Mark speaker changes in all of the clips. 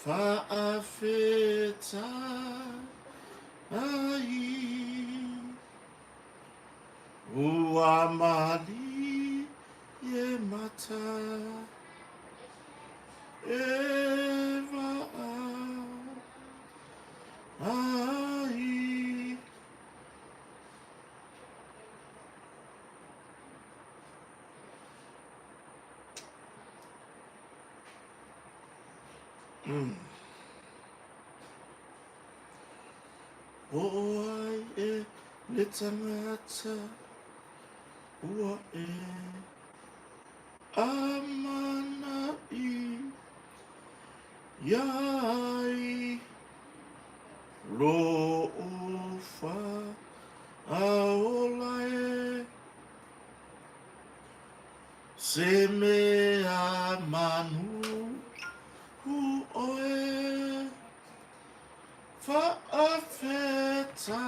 Speaker 1: Faafetai Ua malie mata E vaai. Mm. O ai e le tangata ua e amana i iai lo fa aola e Se mea manu oe Faafeta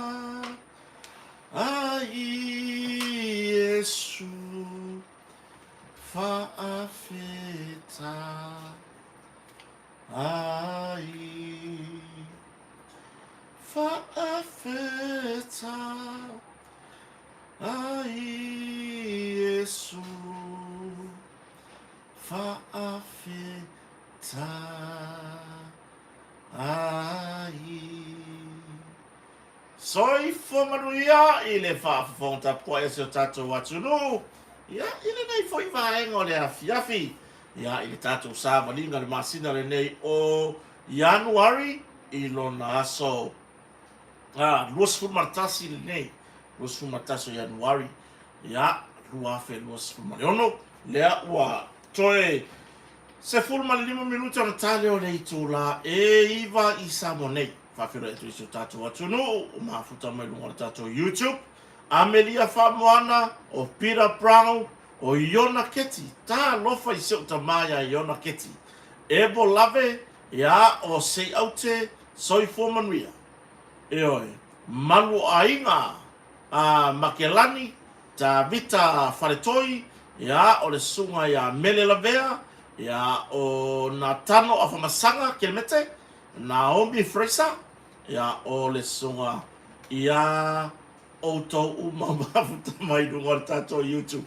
Speaker 1: a Iesu Faafeta ai Faafeta A Iesu faafetai ai. Soifua manuia i le faafofoga tapuai a si o tatou atunuu, ia, i lenei foi vaega o le afiafi, ia, i le tatou savaliga i le masina lenei o Ianuari i lona aso 21 lenei, 21 o Ianuari, ia, 2026, lea ua toe 15 minute ona tale o le itula e 9 i Samoa nei. Faafeiloai atu i si o tatou atunuu o mafuta mai luga o le tatou YouTube, Amelia Faamoana, o Peter Brown, o Iona Keti, talofa i si ou tama ia Iona Keti, Ebo Lave, ia, o Seiaute, Soifua manuia. Ioe. Malu o aiga a Makelani, Tavita Faletoi, ia, o le susuga ia Mele Lavea, ia, o Natano Afamasaga Kelemete, Naomi Fraser, ia, o le susuga ia outou uma mafuta mai luga o le tatou YouTube.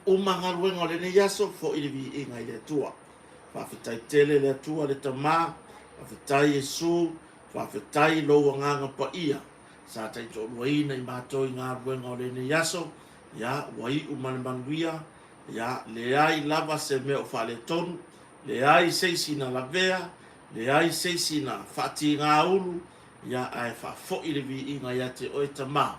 Speaker 1: Uma galuega o lenei aso, foi le viiga i le Atua. Faafetai tele le Atua le Tama, faafetai Iesu, faafetai lou Agaga Paia sa taitoaluaina i matou i galuega o lenei aso, ia, ua iu ma le manuia, ia, leai lava se mea o faaletonu, leai se isi na lavea, leai se isi na faatigaulu, ia, ae faafoi le viiga ia te oe Tama,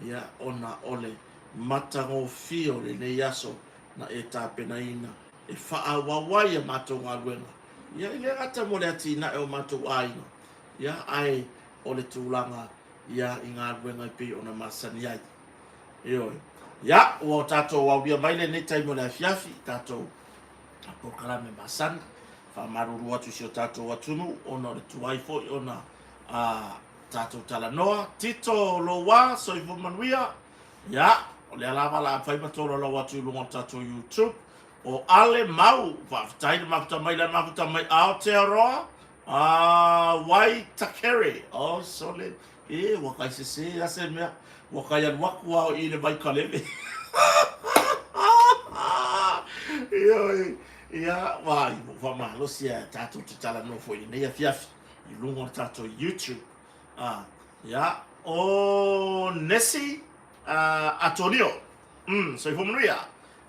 Speaker 1: ia, ona o le matagofie o lenei aso na e tapenaina e faaauau ai a matou galuega, ia, e le gata mo le atinae o matou aiga, ia, ae o le tulaga, ia, i galuega e pei ona masani ai. Ioe. Ia, ua tatou aulia mai lenei taimi o le afiafi i tatou polokalame masani. Faamalulu atu i si o tatou atunuu ona o le tuai foi ona a tatou talanoa. Tito Loua, soifua manuia. Ia, o lea lava la fai ma tolaulau atu i luga o le tatou YouTube. O Ale Mau, faafetai le mafuta mai le mafuta mai Aotearoa. A Waitakere, oh sole, e ua kai sese a se mea, ua kai alu aku ao i le Waikalele. Ioe, ia, wai, ua whamalosi a tātou te talanoa foi i lenei afiafi i luga o le tatou YouTube. Ah, ia, o Nesi uh, Atonio, mm, soifua manuia.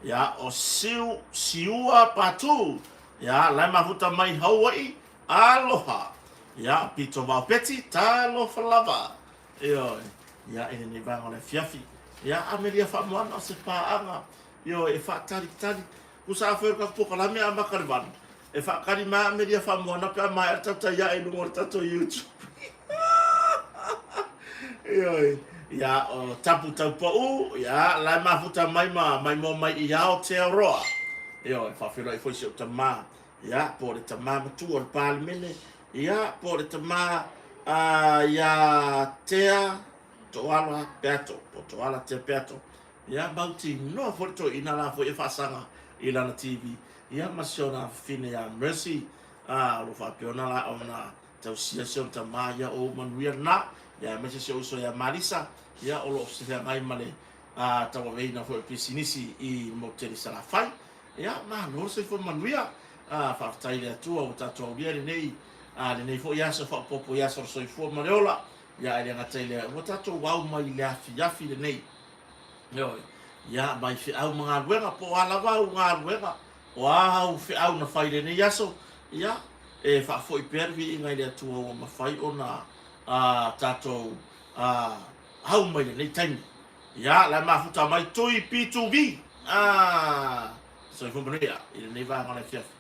Speaker 1: Ia, o Siu, Siua Patu, ia, lae mafuta mai Hauaʻi, aloha. Ia, o Pito Vaopeti, talofa lava. Ioe, ia, i lenei vaega o le afiafi. Ia, Amelia Faamoana o se paaga, ioe, e faatalitali. Tusa a foi o le tatou polokalame a amata i le 8, e faatali mai a Amelia Faamoana pe a maea le tautai ae i luga o le tatou YouTube. Ioe, ia, o Tapu Taupou, ia, la e mafuta mai ma maimoa mai i Aotearoa. Ioe, faafeiloai foi si ou tama, ia, po o le tama matua o le Palemene, ia, po o le tama uh, ia Tea Toala Peato, po Toala Tea Peato. Ia, mautinoa foi le toeaina la foi e faasaga i lana TV, ia, ma si ona afafine ia Mercy. A, o lo o faapea ona la ona tausia si ona tama, ia o ou manuia lena, ia aemaise si ou uso ia Malisa, ia o lo o feagai ma le a, tauaveina foi o pisinisi i le motu tele i Salafai. Ia, malo le soifua manuia. A, faafetai i le Atua ua tatou aulia lenei, a, lenei foi aso faaopoopo i aso o le soifua ma le ola. Ia, ae le gata i lea, ua tatou au mai i le afiafi lenei. Ioe. Ia, mai feau ma galuega, po o a lava au galuega, o a au feau na fai i lenei aso, ia, e faafoi pea le viiga i le Atua ua mafai ona a, tatou a, au mai lenei taimi. Ia, la e mafuta mai Tui P2V. A, soifua manuia i lenei vaega o le afiafi.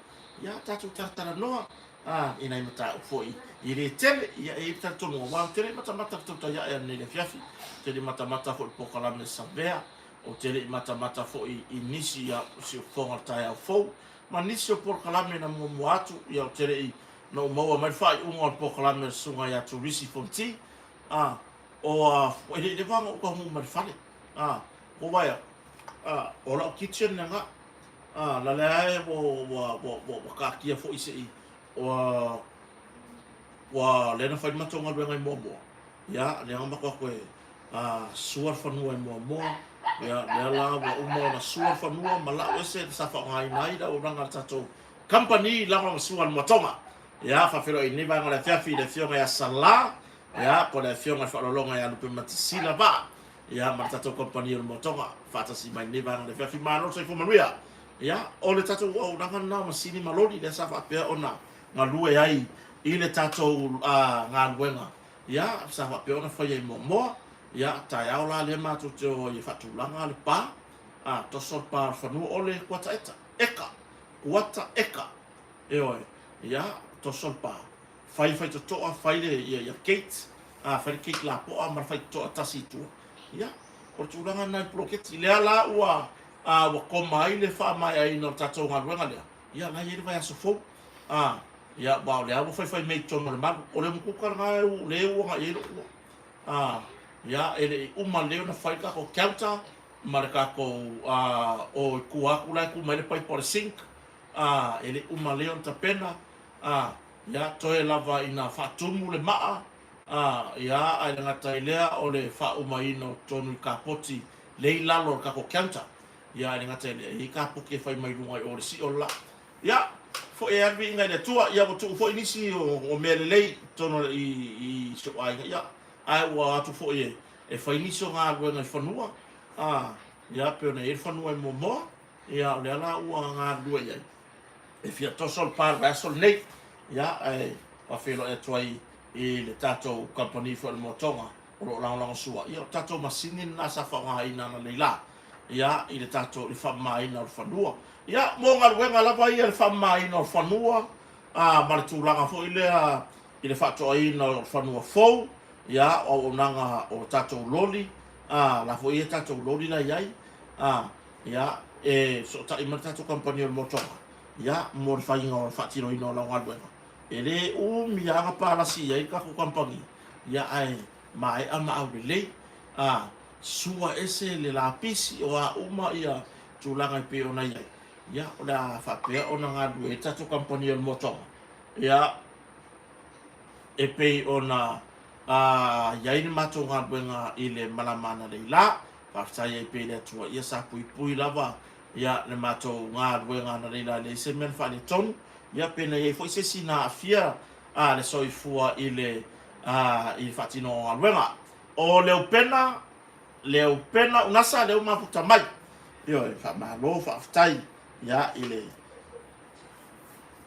Speaker 1: Ia, tatou talatalanoa a, i nai mataupu foi e le tele, ia e i ai le talitonuga, aua ou te le i matamata i le tautai ae ananei i le afiafi, ou te le i matamata foi i le polokalame Savea, ou te le i matamata foi i nisi ia siufofoga o le taeao fou, ma nisi o polokalame na muamua atu, ia ou te le i, na ou maua mai le faaiuga o le polokalame a le Susuga ia Turisi Fonti, a, o a, e le i leva ona ou taunuu mai i le fale, a, ua vaai atu, a, o lau kitchen lena, A, la lea e ua, ua, ua, ua, ua taatia foi se i, ua, ua, lea na fai le matou galuega i Moamoa, ia, lea na matou atu e, a, sua le fanua i Moamoa, ia, lea la ua uma ona sua le fanua ma lau ese sa faaaogaina ai le auaunaga a le tatou kamupani lagolagosua a le Moatoga. Ia, faafeiloai i lenei vaega o le afiafi i le Afioga ia Sala, ia, po o le Afioga i le Faaaloaloga ia Lupematasila Vaa, Ia, ma le tatou kamupani o le Moatoga, faatasi mai lenei vaega o le afiafi. Malo le soifua manuia. Ia, o le tatou auaunaga lena o masini ma loli, lea sa faapea ona galue ai i le tatou galuega, ia, sa faapea ona faia i Moamoa. Ia, taeao la lea matou te o ai e faatulaga le pa, a, toso le pa o le fanua, o le kuata eta, eka, kuata eka, ioe, ia, toso le pa. Fai faitotoa, fai le, ia, ia gate, a, fai le gate lapoa ma le faitotoa tasi i tua. Ia, o le tulaga lena i le poloketi. Lea la ua, a, ua koma ai le faamaeaina o le tatou galuega lea, ia, la e i ai le vaiaso fou. A, ia, aua o lea ua faifai mea i totonu o le malu. O le umukuka lena e u, lea e u agai i ai lou ua. A, ia, e le i uma lelei ona fai le tatou counter ma le tatou, a, o i tua atu la e tu mai ai le paipa o le sink, a, e le i uma lelei ona tapena, a, Ia, toe lava ina faatumu le maa, a, ia, ae le gata i lea o le faaumaina o totonu i kapoti le i lalo o le tatou counter. Ia, ae le gata i lea, e i ai kapoti e fai mai luga i o le sio le la. Ia, foi e alu viiga i le Atua, ia ua tuu foi nisi o, o mea lelei i totonu i, i si ou aiga, ia, ae ua o atu foi e, e fai nisi o galuega i fanua, a, ia, pei ona i ai le fanua i Moamoa, ia, o lea la ua galulue i ai. E fia toso le pa i le vaiaso lenei, ia, ae faafeiloai atu ai i le tatou kamupani foi o le Moatoga o lo o lagolagosua, ia, o le tatou masini lena sa faaaogaina ananei la, ia, i le tatou, i le faamamaina o le fanua. Ia, mo galuega lava ia i le faamamaina o le fanua, a, ma le tulaga foi lea i le faatoaina o le fanua fou, ia, o auaunaga o tatou loli, a, la foi e i ai tatou loli la e i ai, a, Ia, e fesootai mai le tatou kamupani o le Motoga, ia, mo le faiga o le faatinoina o lau galuega. E le umi lava na palasi i ai le tatou kamupani, ia, ae maea ma aulelei, a, sua ese le lapisi, o a uma ia tulaga e pei ona i ai, ia, o le a faapea ona galulue ai le tatou kamupani o le Motoga, ia, e pei ona a, i ai le matou galuega i le malama analeila. Faafetai ai pea i le Atua ia sa puipui lava ia le matou galuega analeila e leai se mea na faaletonu, ia pe na i ai foi se isi na aafia a le soifua i le a i le faatinoga o galuega. O Leupena, Leupena Unasa lea ua mafuta mai. Ioe, faamalo, faafetai ia i le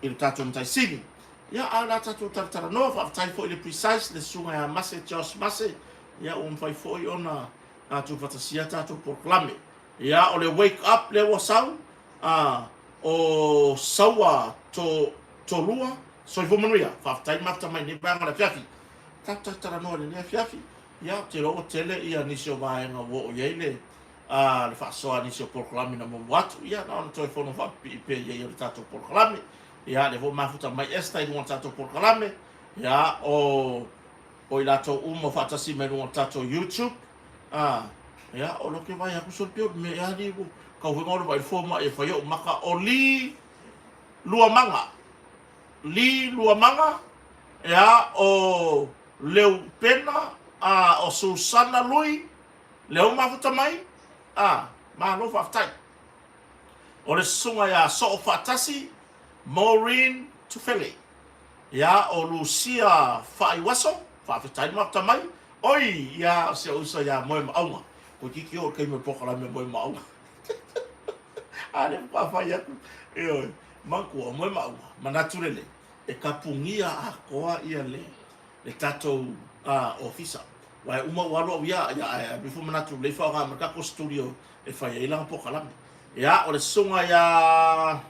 Speaker 1: i le tatou Matai Sili. Ia, a o le a tatou talatalanoa, faafetai foi i le Precise, le susuga ia Mase, Josh Mase, ia ua mafai foi ona tuufatasia tatou polokalame. Ia, o le Wake Up lea ua sau, a, o Saua to, Tolua, soifua manuia, faafetai mafuta mai i lenei vaega o le afiafi. Tatou talatalanoa i lenei afiafi, ia, ou te iloa ua tele ia nisi o vaega ua oo i ai le, a, le faasoa a nisi o polokalame na muamua atu, ia, na ona toe fono faapipii pea i ai o le tatou polokalame. Ia, lea foi ua mafuta mai Esther i luga o le tatou polokalame, ia, o, o i latou uma faatasi mai luga o le tatou YouTube, a, ia, o lea ou te vaai atu sole pei o le mea ea alii ua tau foi na o le vaai i le fomai e fai ou maka, o Lee Luamaga. Lee Luamaga, ia, o Leupena, a, o Susana Lui, lea ua mafuta mai, a, malo faafetai. O le susuga ia Soofaatasi Maureen Tufele, ia, o Lucia Faaiuaso, faafetai le mafuta mai, oi, ia, o si ou uso ia Moemaauga, toeitiiti oo i le taimi o le polokalame a Moemaauga. A lea faatoa fai atu, ioe, manatua o Moemaauga, manatu lelei, e kapugia atoa ia le le tatou ofisa. Aua e uma ua alu au ia, ia ae alu ifo manatu lelei faaaoga mai le tatou studio e fai ai lana polokalame. Ia, o le susuga ia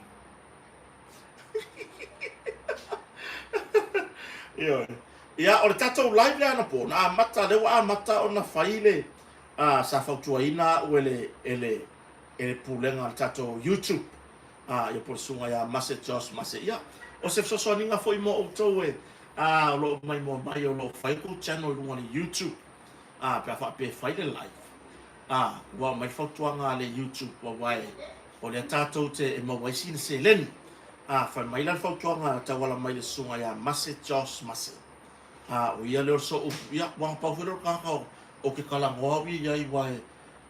Speaker 1: Ioe. Ia, o le tatou live lea anapo, na amata, lea ua amata ona fai le, sa fautuaina au e le, e le, e le pulega a le tatou YouTube, ia po o le susuga ia Mase Josh Mase. Ia, o se fesoasoaniga foi mo outou e, o lo o maimoa mai o lo o fai outou channel i luga o le YouTube, pe a faapea e fai le live, ua aumai le fautuaga a le YouTube aua e, o lea tatou te e maua ai sina seleni. Fai mai la le fautuaga e tauala mai i le susuga ia Mase Josh Mase. O ia lea o le sooupu, ia, ua pau foi lea o le tagata ou te talanoa au ia i ai aua e,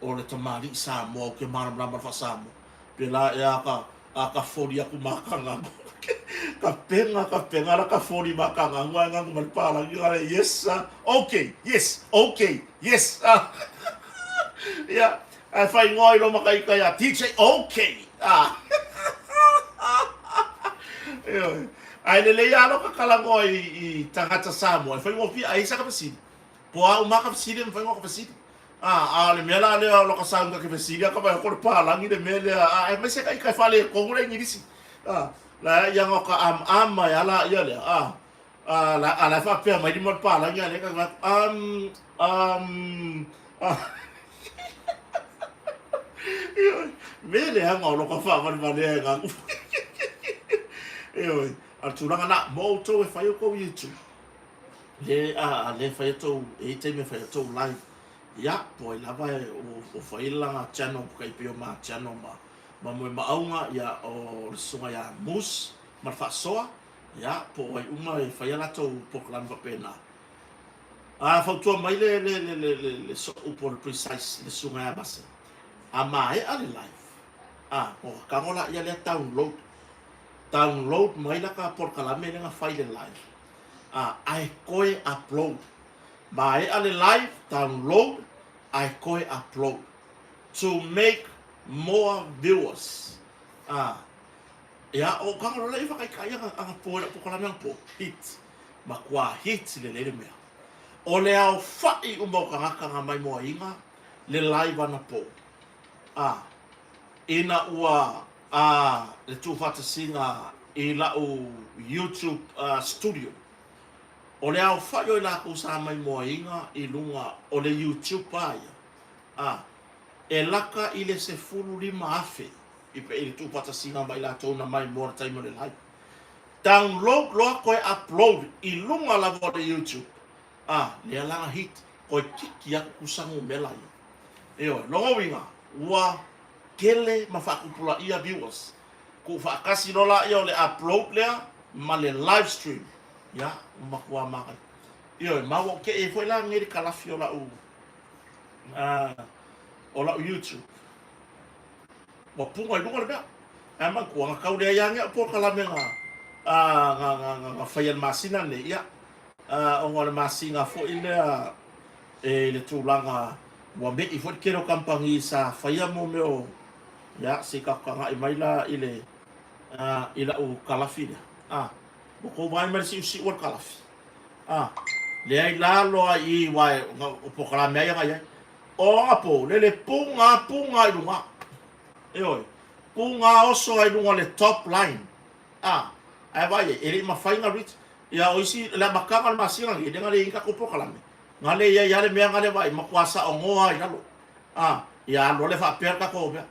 Speaker 1: o le tamalii Samoa ou te malamalama i le faa-Samoa. Pēlā ea a ka, a ka foli aku makana ka pega, ka pega la ka foli makana agu ae gagu ma le palagi ga le yes ah, okay, yes, okay, yes ah. Ia, ae faaigoa ai loa ma ka ika ia DJ okay ah. Ioe. Ae lelei lava loa ka talanoa i, i tagata Samoa e faigofie ai sa ka fesili. Po a uma ka fesili e mafai ona ka fesili. A, a o le mea la lea o loka sauna ke fesili a ka vai o le pālagi le mea lea, a aemaise ka ika e faaletonu le Igilisi. A, la ia nga o ka amaama e ala ia lea, a, a, la, a la e faapea mai lima o le pālagi a lea ka vai atu, um, um, a, Ioe, me leaga o loka faavalevalea e gagu. Ioe, a le tulaga na, mo outou e fai outou YouTube, le a le fai tou e i taimi e fai tou live ia po ai lava e o fai lana channel kai pei o ma channel ma ma Moemauga ia o le susuga ia Moose ma le Faasoa ia po o ai uma e fai a latou polokalame faapena. A fautua mai le le le le le le sooupu o le precise le susuga ia Mase a maea le live a o tago laia lea download download mai la ka polokalame lea na fai le live a ae koe upload. Maea le live, download, ae koe upload. To make more viewers. A, ia, o ka ngaro lea i whakaikai anga, anga po e la pokalame anga po, hit. Matua hit lelei le mea. O le aofa'i uma o tagata nga maimoaina le live ana po. A, ina ua a le tuufaatasiga i la'u YouTube studio. O le aofa'i o i lakou sa maimoaina i luga o le YouTube a ia, a e laka i le 15,000 i pe i le tuufaatasiga ma i latou na maimoa le taimi o le live. Download loa koe upload i luga lava o le YouTube, a lea la na hit, koe kiki aku kusa numela ia. Ioe, lona uiga, ua tele ma faatupulaia viewers. Tuufaatasi loa laia o le upload lea ma le live stream. Ia, ua matua manaia. Ioe, ma ua ou tee ai foi la nei le kalafi o lau, o lau YouTube. Ua puga i luga le mea. Ae manatua, na tau leai lava nei au polokalame na, na, na, na, na faia i le masina lenei, ia, ona o le masina foi lea e i le tulaga ua me'i foi le tele o kamupani sa faia mo mea o, ia, se i tatou tagai mai la i le, i lau kalafi lea, a, ua tou vaai mai i le siusiu o le kalafi, a, leai lalo lava i i, aua o polokalame lava ia na i ai. O anapo, lele puga, puga i luga, ioe, puga oso lava i luga o le top line, a, ae vaai i ai, e le i mafai ona reach, ia o isi, le amataga o le masina lenei, lea na leai ai ni tatou polokalame, Na le i ai lava le mea na le vaai, matua saogoa lava i lalo. A, ia alu loa lea faapea le tatou mea.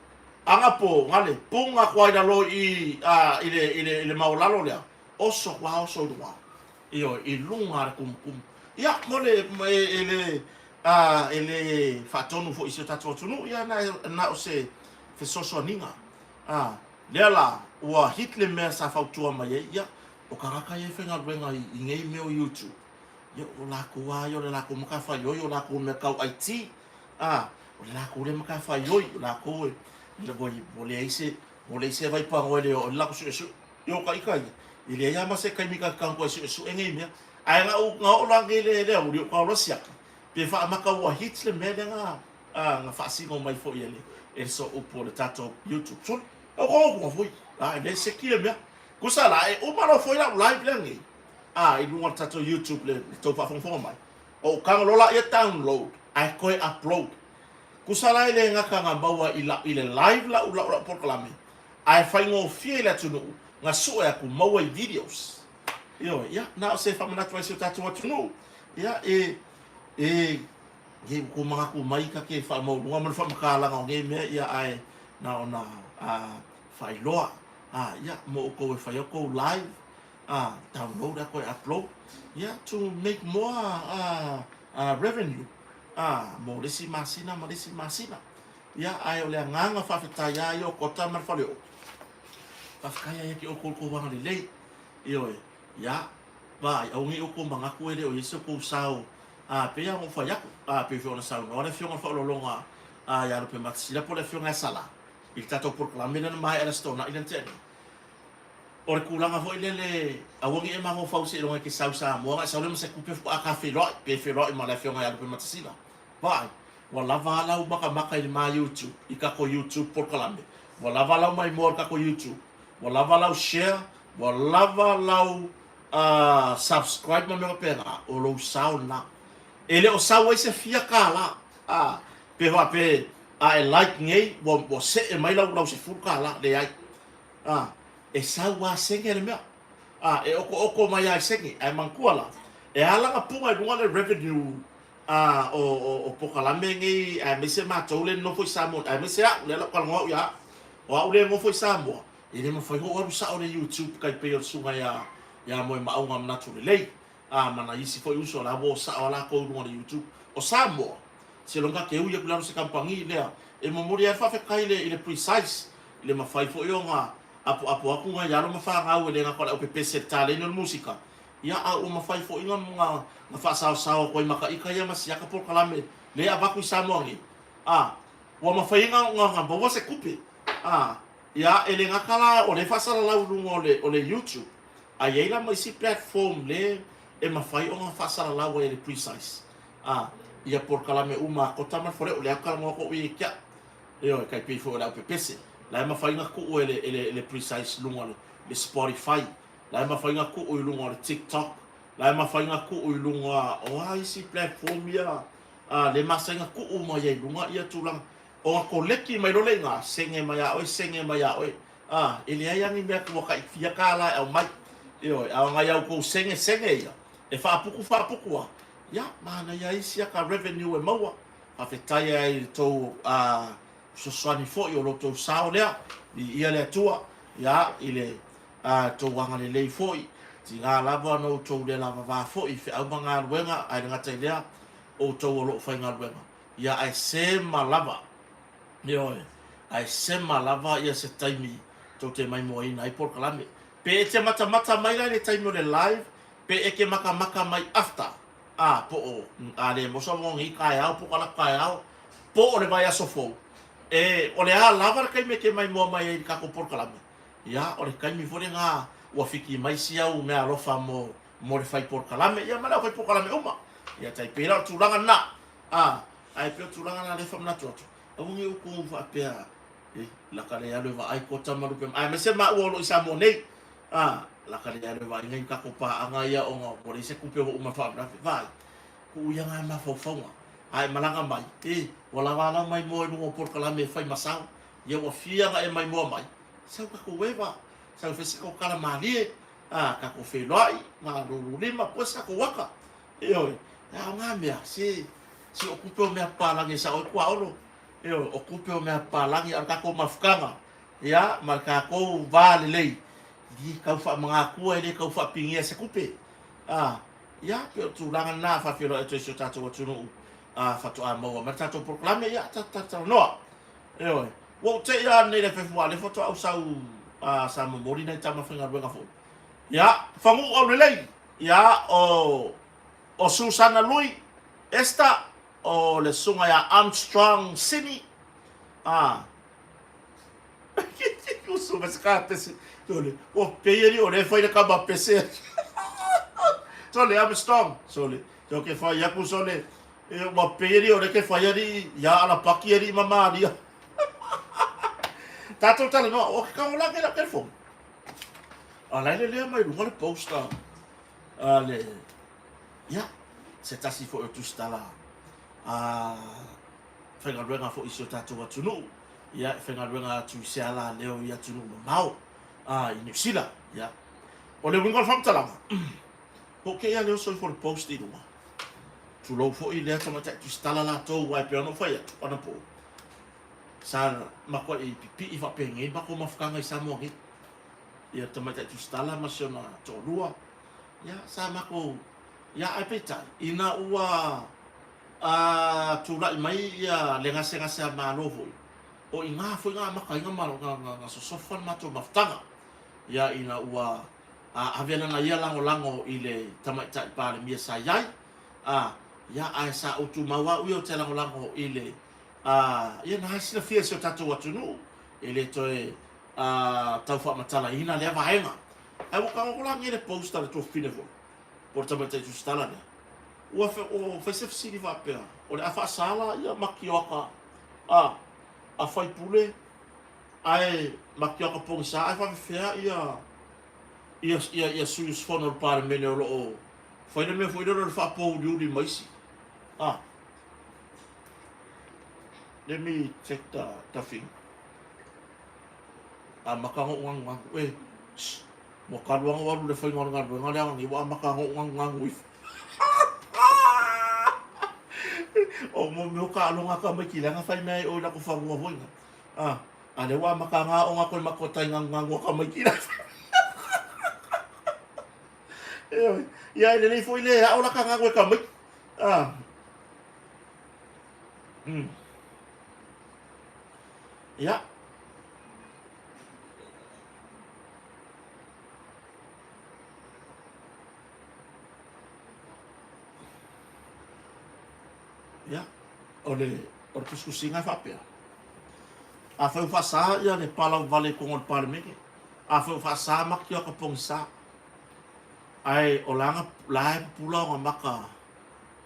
Speaker 1: Anapo, na le puga atu lava i lalo i, a, i le, i le, i le maualalo lea, oso atu lava oso i luga. Ioe, i luga lava le tumutumu. Ia, mo le, e, e le, a, e le faatonu foi i si o tatou atunuu, ia na, na o se fesoasoaniga. A, lea la, ua hit le mea sa fautua mai ai, ia, O kānaka ia e faigaluega i nei mea o YouTube, ia o lākou lava ia o le lākou matafaioi, o lākou mea kau IT, a, o le lākou lea matafaioi, o lākou e, ua leai se, ua leai se vaipanoa e le oo ai le latou suesue. I o ka ika ia, e leai lava ma se taimi ta te tago ai e suesue nei mea. Ae na ou, na oo la nei le, le auli o ka ola siaki, pe faamata ua hit le mea lea na, a, na faasino mai foi e le, e le sooupu o le tatou YouTube. Sole, o ko upu na foi, a, e le seki le mea. Kusa la, e uma loa foi lau live lea nei, a, i luga o le tatou YouTube le, le tou faafogafoga mai, ou tago loa laia download, ae toe upload. Kusa la e le gata na maua i la, i le live lau, lau, lau polokalame, Ae faigofie i le atunuu na sue aku maua i videos. Ioe, ia, na o se faamanatu ai si o tatou atunuu. Ia, e, e, e ua manatu mai ka ke faamaualuga ma le faamatalaga o nei mea, ia, ae na ona a, faailoa, a, ia, mo outou e fai ai outou live, a, download a toe upload, ia, to make more a, a, revenue, a, mo le isi masina ma le isi masina. Ia, ae o le agaga faafetai lava ia o Kota ma le Faleoo. Faafetai lava ia te outou i le tou agalelei. Ioe, ia, vaai, aua ne i outou manatu e le o i ai se tou sao, a, pei lava ona ou fai atu, a, pei foi ona saunoa le Afioga i le Faaoloologa, a, ia Lupematasila po o le Afioga ia Sala, i le tatou polokalame lea na maea i le Aso Toonai lea na tea nei. O le tulaga foi lele, aua ne i e mafaufau seiloga e te sau i Samoa ona e sau lea ma se tupe faatoa ta feiloai, pe feiloai ma le Afioga ia Lupematasila. Vaai, ua lava a lau makamaka i le ma YouTube, i kako YouTube polokalame. Ua lava lau maimoa i le kako YouTube. Ua lava lau share, ua lava lau subscribe ma mea faapena, o lou sao lena. E le o sau ai se fia kālā, a, pe faapea a e like nei, ua, ua see mai lau, lau $10, leai. A, e sau lava sene le mea. A, e okooko mai lava i sene. Ae manatua la, e ala ona puga i luga le revenue A o, o, o polokalame nei, aemaise matou lea e nonofo i Samoa, aemaise a'u, lea la ou talanoa a'u ia a'u, o a'u lea e nofo i Samoa, e le mafai ona ou alu sa'o i le YouTube tai pei o le susuga ia, ia Moemauga Manatu Lelei, a ma nai isi foi uso la ua o sa'o a latou i luga o le YouTube. O Samoa, seiloga ta te ui atu i lalo o se kamupani lea, e momoli ai le faafetai i le, i le Precise, i le mafai foi ona apoapo atu nai alo ma fanau e le gata o le aupepese i le taleni o le musika, Ia, a ua mafai foi na faasaosao atu ai ma ta ita ia ma siaka polokalame lea e avatu i Samoa nei, a ua mafai ai na maua se tupe. A, ia, e le gata la o lea e faasalalau i luga o le, o le YouTube, a i ai la ma isi platform lea e mafai ona faasalalau ai e le Precise, a, ia polokalame uma a Kota ma le Faleoo, lea ou te talanoa atu au ia ia te au. Ioe, tai pei foi o le aupepese, la e mafai ona tuu e le, e le, e le Precise i luga o le, le Spotify. La e mafai ona tuu i luga o le TikTok, la e mafai ona tuu i luga o a isi platform ia a le masani ona tuu mai ai i luga ia tulaga. Ona koleki mai loa lea i ina, senge mai ia oe, senge mai ia oe. A, e leai lava ni mea ua tai fia $1 e aumai. Ioe, a o nai a outou senge senge ia, e faaputu faaputu lava, ia, manaia ai isi ata revenue e maua. Faafetai ai i le tou fesoasoani foi o lo outou sao lea, viia le Atua, ia, i le A outou agalelei foi, tiga lava ona outou le lavava foi i feau ma galuega, ae le gata i lea, outou o lo o faigaluega, ia ae sema lava, ioe, ae sema lava ia se taimi tou te maimoaina ai polokalame. Pe e te matamata mai la i le taimi o le live, pe e te matamata mai after, a, po o, a le moso mo nei taeao po o kalaku taeao, po o le vaiaso fou, e, o le a lava le taimi e te maimoa mai ai i le tatou polokalame, Ia, o le taimi foi lena ua fiki mai si au meaalofa mo, mo le fai polokalame, ia ma le aufai polokalame uma. Ia, tai pei la o le tulaga lena. A, ae pei o le tulaga lena lea e faamanatu atu, aua ne i outou faapea, e, laka le alu e vaai kota ma lupe, aemaise maua o lo o i Samoa nei. A, laka le alu e vaai nai tatou paaga ia ona ua leai se tupe ua uma e faalavelave. Vaai, tuu ia nai mafaufauga, a e malaga mai, e, ua lava la maimoa i luga o polokalame e fai ma sao, ia ua fia ona e maimoa mai, Sau tatou eva, sau fai se tatou tala malie, a, tatou feiloai, malulu lima, pue se tatou aka. Ioe, a o ngā mea, se, se o kupe o mea papalagi e sao ai Kuaolo. Ioe, o kupe o mea papalagi, a o le tatou mafutaga, ia, ma le tatou va lelei, e le tau faamagakua, e le tau faapigia se kupe. A, ia, pei o le tulaga lena, faafeiloai atu ai i si o tatou atunuu, a, faatoa maua mai le tatou polokalame, ia, tatou talatalanoa. Ioe. Ua ou te'i lava nei i le afefu aua o lea faatoa ou sau sa momoli nai tama faigaluega foi. Ia, Fagu'u Aulelei, ia, o, o Susana Lui, Esther, o le susuga ia Armstrong Sini, a, usu mai se ka pese, sole, ua pei alii o lea e fai le kama pese. Sole, Armstrong, sole, so ke fai aku sole, e, ua pei alii o lea ke fai alii, ia alapaki alii ma Maria. Tātou talanoa, o ke kaola ke lau telefoni. A laila lea mai luga le post a, a le, ia, se tasi foi o tusitala a faigaluega foi i si o tatou atunuu, ia, e faigaluega atu i se ala leo i atunuu mamao, a, i Niu Sila, ia. O le uiga o le faamatalaga, po o kēia leo oso ifo le post i luga, tulou foi lea tamaitai tusitala latou, aua e pei ona ou fai atu anapo, Sa matuai pipii faapenei le matou mafutaga i Samoa nei. Ia le tamaitai tusitala ma si ona toalua, ia sa matou, ia ae peitai, ina ua a tulai mai ia le gasegase a Malo foi, o i ina foi na amata ai na sosofa le matou mafutaga. Ia ina ua a ave lana ia lagolago i le tamaitai Palemia sa i ai, a ia ae sa ou tumau au ia ou te lagolago i le Ā, ia na e silafia e si o tatou atunuu, e le toe, ā, tau faamatalaina lea vaega. Ae ua tago la nei le post a le tuafafine foi, po o le tamaitai tusitala lea, ua, ua fai se fesili faapea, o le a faasa la ia makioaka a, a faipule ae makioaka pogisa ae faafefea ia, ia, ia, ia sui usufono o le Palemene o lo o fai le mea foi lele o le faapouliuli ma isi. Ā. Let me check the, the thing. Amata ona ou ganuganu. E, shh, ua talu lava ona ou alu i le faiga o le galuega lea ananei ua amata ona ou ganuganu ifo. O mo mea o taaloga a tamaiti leaga fai mea ai oe i latou fanua foi na. Ah, a lea ua amata ona aoga atu e matua tai ganuganu a tamaiti la. Ioe, ia e lelei foi le ao laka ganu e tamaiti. Ah. Ia. Ia, o le, o le tusitusiga e faapea, afai ua faasa ia le palau vale i totonu o le Palemene, afai ua faasa makioka pogisa, ae o la, la e pupula ona maka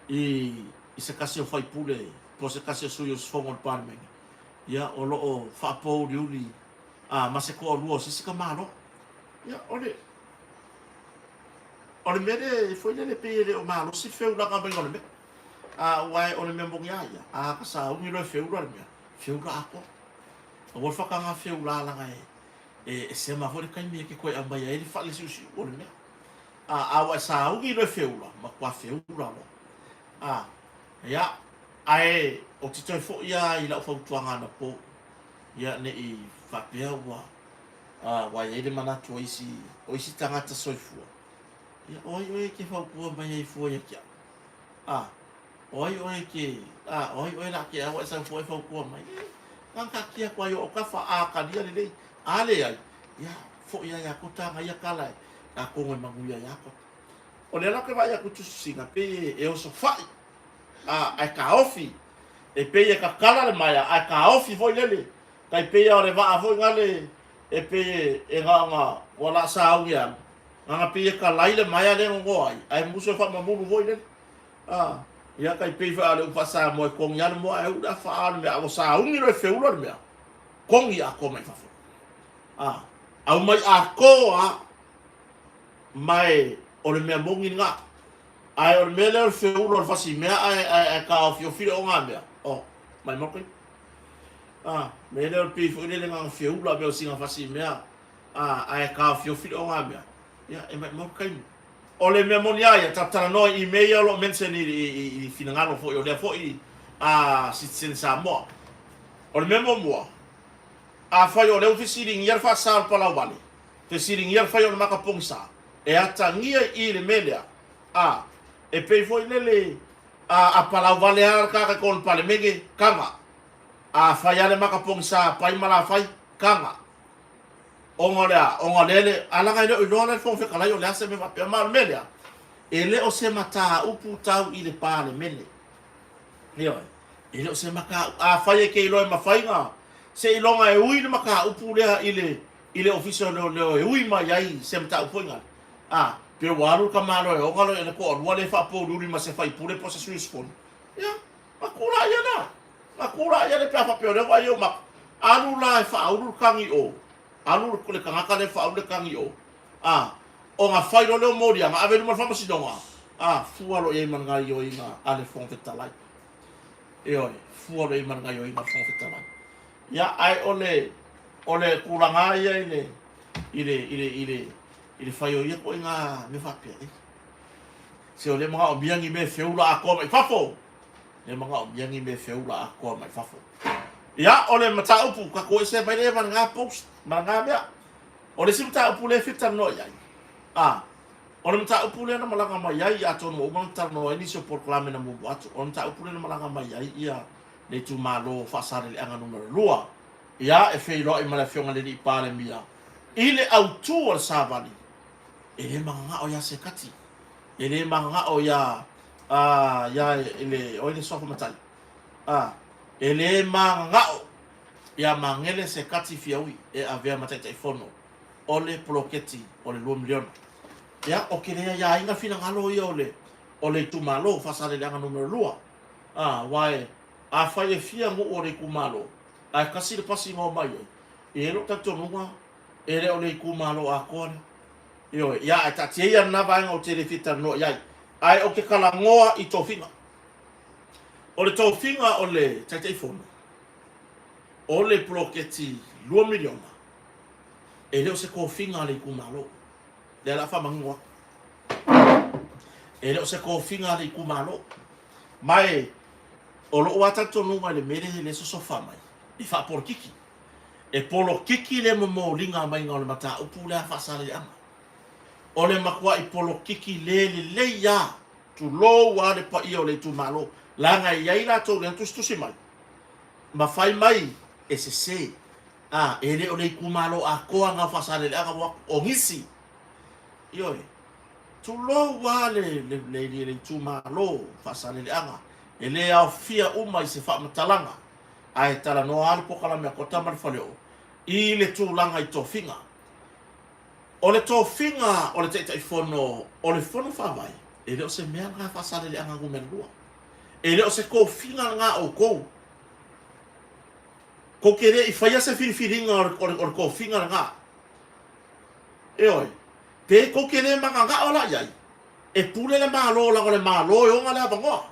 Speaker 1: i i se tasi o faipule po o se tasi o sui usufono o le Palemene, ia, o lo o faapouliuli a ma se toalua o se isi tamaloa. Ia, o le, o le mea lea foi lele pei e le o malosi le feulaga maiga o le mea. A, aua o le mea moni a ia, a ka sauni loa e feula le mea, feula atoa. Aua le whakanga feula laga e, e, e sema foi le taimi e ke koe aumai ai le whalesiusiu o le mea. A, a ua e sauni loa e feula, matua feula loa. A, ia, ae ou te toe foi lava i lau fautuaga anapo, ia, ne i faapea ua, a, ua i ai le manatu o isi, o isi tagata soifua, ia, o ai oe e te fautua mai ai fua ia te au? A, o ai oe e te, a, o ai oe la te au e sau fua e fautua mai? E, na taatia atu ai o autafa, a talia lelei, a leai, ia, foi lava ia kota ia tala e, atonu e manuia ia kota. O lea la ou te vaai atu i tusitusiga, pei e osofai, a, ae taofi, e pei e tatala le maea, ae taofi foi lele, tai pei lava o le vaa foi nale e pei e, e gaoga ua laa sauni e alu, gaga pei e kalai le maea lea e nono ai, ae musu e faamamulu foi lele. A, ia tai pei foi a o le upu faa-Samoa e kogi lava le moa ae uu le afa a o le mea, a ua sauni loa e feula le mea, kogi atoa mai fafo. A, aumai atoa lava. Ma e, o le mea moni lena. Ae o le mea lea o le feula o le fasimea ae, ae, ae taofiofi le ogamea, oh, maimau taimi. A, mea lea o le pei foi lele na ona feula mea o sina fasimea, a, ae taofiofi le ogamea, ia, e maimau le taimi. O le mea moni lava ia, tatou talanoa i mea ia o lo o mention i, i, i, i finagalo foi o lea foi a Citizen Samoa. O le mea muamua, afai o lea ua fesiligia le faasa o le palauale, Fesiligia le fai o le maka pogisa, e atagia i i le mea lea, a, e pei foi lele a, a palau vale a le kaka i kona palemene, kaga. A fai a le maka pogisa pai ma la fai, kaga. Ona o le a? Ona o lea le, a leaga e le o iloa la e le Fofoga Fetalai o le a se mea faapea. Ma o le mea lea, e le o se mataupu tau i le Palemene. Ioe. E le o se mataupu, afai e te iloa e mafai ona, seiloga e ui le mataupu lea i le, i le Ofisa o Leoleo e ui mai ai se mataupu foi lea. A, pe ua alu le tamaloa e ona le, le toalua lea e faapouliuli ma se faipule po o se sui usufono. Ia, na tuu laia lea. Na tuu laia lea pe a faapea o lea ua vaai i ou maka. Alu la e faaulu le tagi i o. Alu le tagata lea e faaulu le tagi i o. A, ona fai loa lea o moliaga, ave i luma o le faamasinoga. A, fua loa i ai ma le gaoioiga a le Fofoga Fetalai. Ioe, fua loa i ai ma le gaoioiga a le Fofoga Fetalai. Ia, ae o le, o le tulaga lava ia i le, i le, i le, i le, i le fai o ia ituaiga mea faapea, e, se o lea e manaomia ni mea e feula atoa mai fafo. Lea e manaomia ni mea e feula atoa mai fafo. Ia, o le mataupu, tatou ese mai lea ma lena post, ma lena mea. O le isi mataupu lea e fia talanoa i ai, a, o le mataupu lea na malaga mai ai, atonu ua uma ona talanoa ai nisi o polokalame na muamua atu, o le mataupu lea na malaga mai ai ia le itumalo o Faasaleleaga Numera 2, ia, e feiloai ma le Afioga i le Alii Palemia i le autu o le savali, e le mananao ia Sekati, e le mananao ia, a, ia i le, o ai le suafa matai? A, e le mananao ia Magele Sekati Fiaui e avea ma Taitaifono o le poloketi o le $2 miliona. Ia, ou te le aiaina finagalo ia o le, o le itumalo o Faasaleleaga Numera 2. A, aua e, afai e fia nuu o le itumalo, ae tasi le pasi na omai ai, e i ai lou talitonuga, e le o le itumalo atoa lea. Ioe, ia, ae taatia ia lena vaega ou te le fia talanoa i ai. Ae ou te talanoa i tofiga. O le tofiga o le Taitaifono, o le poloketi $2 miliona, e le o se tofiga a le itumalo. Lea o le a faamanino atu. E le o se tofiga a le itumalo. Ma e, o lou lava talitonuga i le mea lea e sosofa mai, e faapolokiki. E polokiki le momoliga maiga o le mataupu lea a Faasaleleaga. O le matuai polokiki le lelei lava, tulou lava le paia o le itumalo, leaga e i ai latou lea na tusitusi mai, ma fai mai e sese, a, e le o le itumalo atoa lena o Faasaleleaga ua atu, o nisi. Ioe. Tulou lava le, le, le, le itumalo o Faasaleleaga, e le aofia uma i se faamatalaga, ae talanoa lava le polokalame a Kota ma le Faleoo i le tulaga i tofiga. O le tofiga o le Taitaifono o le Fono Faavae, e le o se mea lena Faasaleleaga numera 2. E le o se tofiga lena a outou. Tou te le i faia se filifiliga o le, o le, o le tofiga lena. Ioe, pe tou te le mananao la i ai, e pule le Malo leaga o le Malo e ona le avanoa.